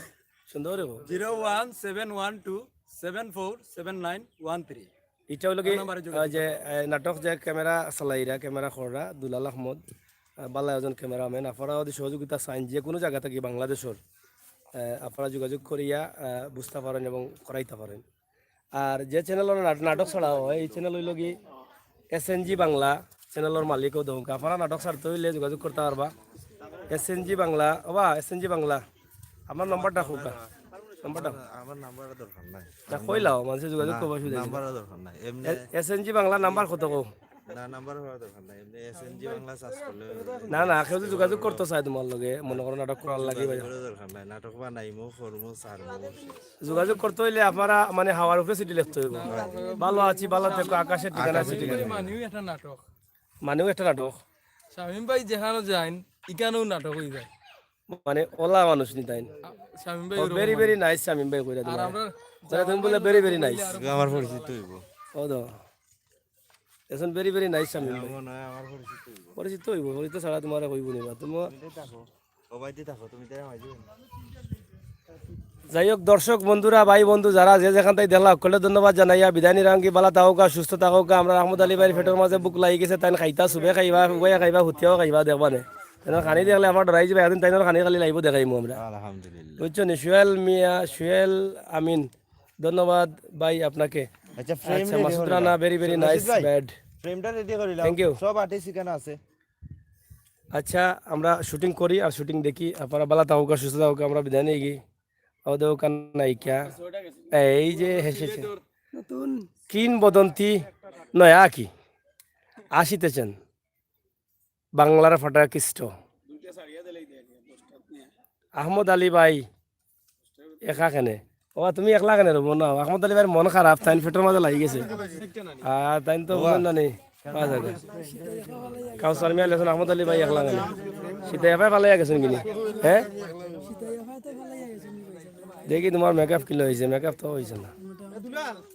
সুন্দর করে কও। Zero one seven one two seven four seven nine one three. ইটা অইলো কি, আহ, যে, আহ, নাটক যে ক্যামেরা চালাইরা, ক্যামেরা কররা, দুলাল আহমদ, আহ, বালা একজন ক্যামেরাম্যান, আপনারা যদি সহযোগিতা চাইন, যে কুনু জাগা থাকি বাংলাদেশর, আহ, আপনারা যোগাযোগ করিয়া, আহ, বুঝতা পারইন এবং করাইতা পারইন। আর যে চ্যানেলো নাট-, নাটক ছাড়া অয়, ই চ্যানেল অইলো কি এসএনজি বাংলা, চ্যানেলর মালিকও দৌকা। আপনারা নাটক ছাড়তে অইলে যোগাযোগ করতা পারবা। এসএনজি বাংলা, ওবা, এসএনজি বাংলা। আমার নম্বরটা কউক্কা। নম্বরটা। আমার নাম্বারর দরকার নাই। না, কইলাও, মানষে যোগাযোগ করবা, অসুবিধা নাই। নাম্বারর দরকার নাই। এমনে এ-, এসএনজি বাংলা নাম্বার কত কও? না, নাম্বার করার দরকার নাই। এমনে এসএনজি বাংলা সার্চ করলে অইবো। না, না, কেউ যদি যোগাযোগ করতো চায় তোমার লগে, মনে করো নাটক করার লাগি বা। যোগাযোগর দরকার নাই। নাটক বানাইমু, করমু, ছাড়মু। যোগাযোগ করতে অইলে আপনারা মানে হাওয়ার উপরে চিঠি লিখতে অইবো। ভালো আছি, ভালো থেকো, আকাশের ঠিকানা চিঠি লিখতে অইবো। মানেও একটা নাটক। মানেও একটা নাটক। শামীম ভাই যেখানো যাইন, ইখানোও নাটক অই যায়। মানে ওলা মানুষ নি তাইন। আ, শামীম ভাই ও, ওরকম very, very মানুষ। Nice শামীম ভাই কইরা আর দিবা। আমরা মানে তুমি বলে very, very nice। আমার পরিচিত অইবো। ও তো। এখন very, very nice শামীম ভাই। মনে হয় আমার পরিচিত অইবো। পরিচিত অইবো, পরিচিত ছাড়া তোমারে কইবো নি বা। তুমি এটাই থাকো। ও ভাই, দি থাকো, তুমি তাই আমার জীবন। যাই হোক, দর্শক বন্ধুরা, ভাই বন্ধু যারা যে যেখান থাকি দেখলা, হকলরে ধন্যবাদ জানাইয়া বিদায় নিরাম কি, বালা থাকউক্কা, সুস্থ থাকউক্কা। আমরার আহমদ আলী ভাইর পেটর মাঝে ভুক লাগি গেছে, তাইন খাইতা, সুবে খাইবা, উবাইয়া খাইবা, হুতিয়াও খাইবা, দেখবা নে। তাইনর খানি দেখলে আমার ডরাই যাইবা, একদিন তাইনর খানি খালি live-ও দেখাইমু আমরা। আলহামদুলিল্লাহ। বুঝছো নি? সুয়েল মিয়া, সুয়েল আমিন, ধন্যবাদ ভাই আপনাকে। আচ্ছা, frame আচ্ছা, ready মাসুদ করো রানা, না। Very, very রশিদ nice, ভাই, bad। Frame-টা ready করিলাও। Thank you। সব artist এখানে আছে। আচ্ছা, আমরা shooting করি আর shooting দেখি। আপনারা বালা থাকউক্কা, সুস্থ থাকউক্কা, আমরা বিদায় নিগি। ও দেখো কান নায়িকা। এই যে হেসেছে। নতুন। কিংবদন্তি নয়া কি? আসিতেছেন। বাংলার ফাটা কৃষ্ট। আহমদ আলী ভাই, একা কেনে? ও, তুমি একলা কেনে রবো না? আহমদ আলী ভাইর মন খারাপ, তাইন পেটর মাঝে লাগি গেছে। আর তাইন তো বুঝইন না নি। পাওয়া যাবে। কাউসার মিয়া লেখছইন আহমদ আলী ভাই একলা কেনে? সিতাই আফায় ফালাইয়া গেছইন কিনি? হ্যাঁ? দেখি তোমার makeup কিলা অইছে, makeup তো অইছে না।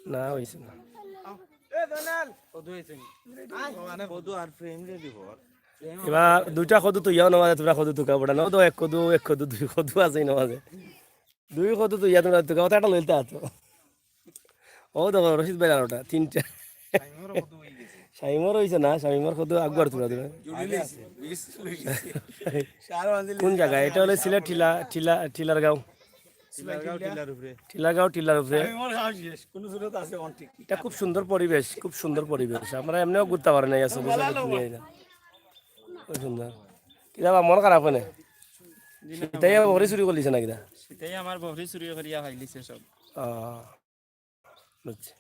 না, অইছে না। এবার দুইটা কদু তো ইয়াও নামাজে, তোমরা কদু তুকা পড়া না, ও তো এক কদু, এক কদু, দুই কদু আছে নামাজে। দুই কদু তো ইয়া তোমরা তুকা, ওটা একটা লইলতা তো। ও দেখো, রশিদ ভাই আর ওটা, তিনটা। শামিমর অইছে না, শামিমর কত আগুয়ার তুলা তুলা। কোন জায়গা? এটা হলো সিলেট টিলা, টিলা, টিলারগাঁও। টিলারগাঁও টিলার উপরে। টিলারগাঁও টিলার উপরে। এটা খুব সুন্দর পরিবেশ, খুব সুন্দর পরিবেশ। আমরা এমনিও ঘুরতে পারি না, এই আছে, বুঝলে? খুব সুন্দর। কিতা বা মন খারাপ কেনে? সিতাইয়ে বকরি চুরি করলিছে না কিতা? সিতাইয়ে আমার বকরি চুরি করিয়া খাইলিছে সব। আহ, বুঝছি।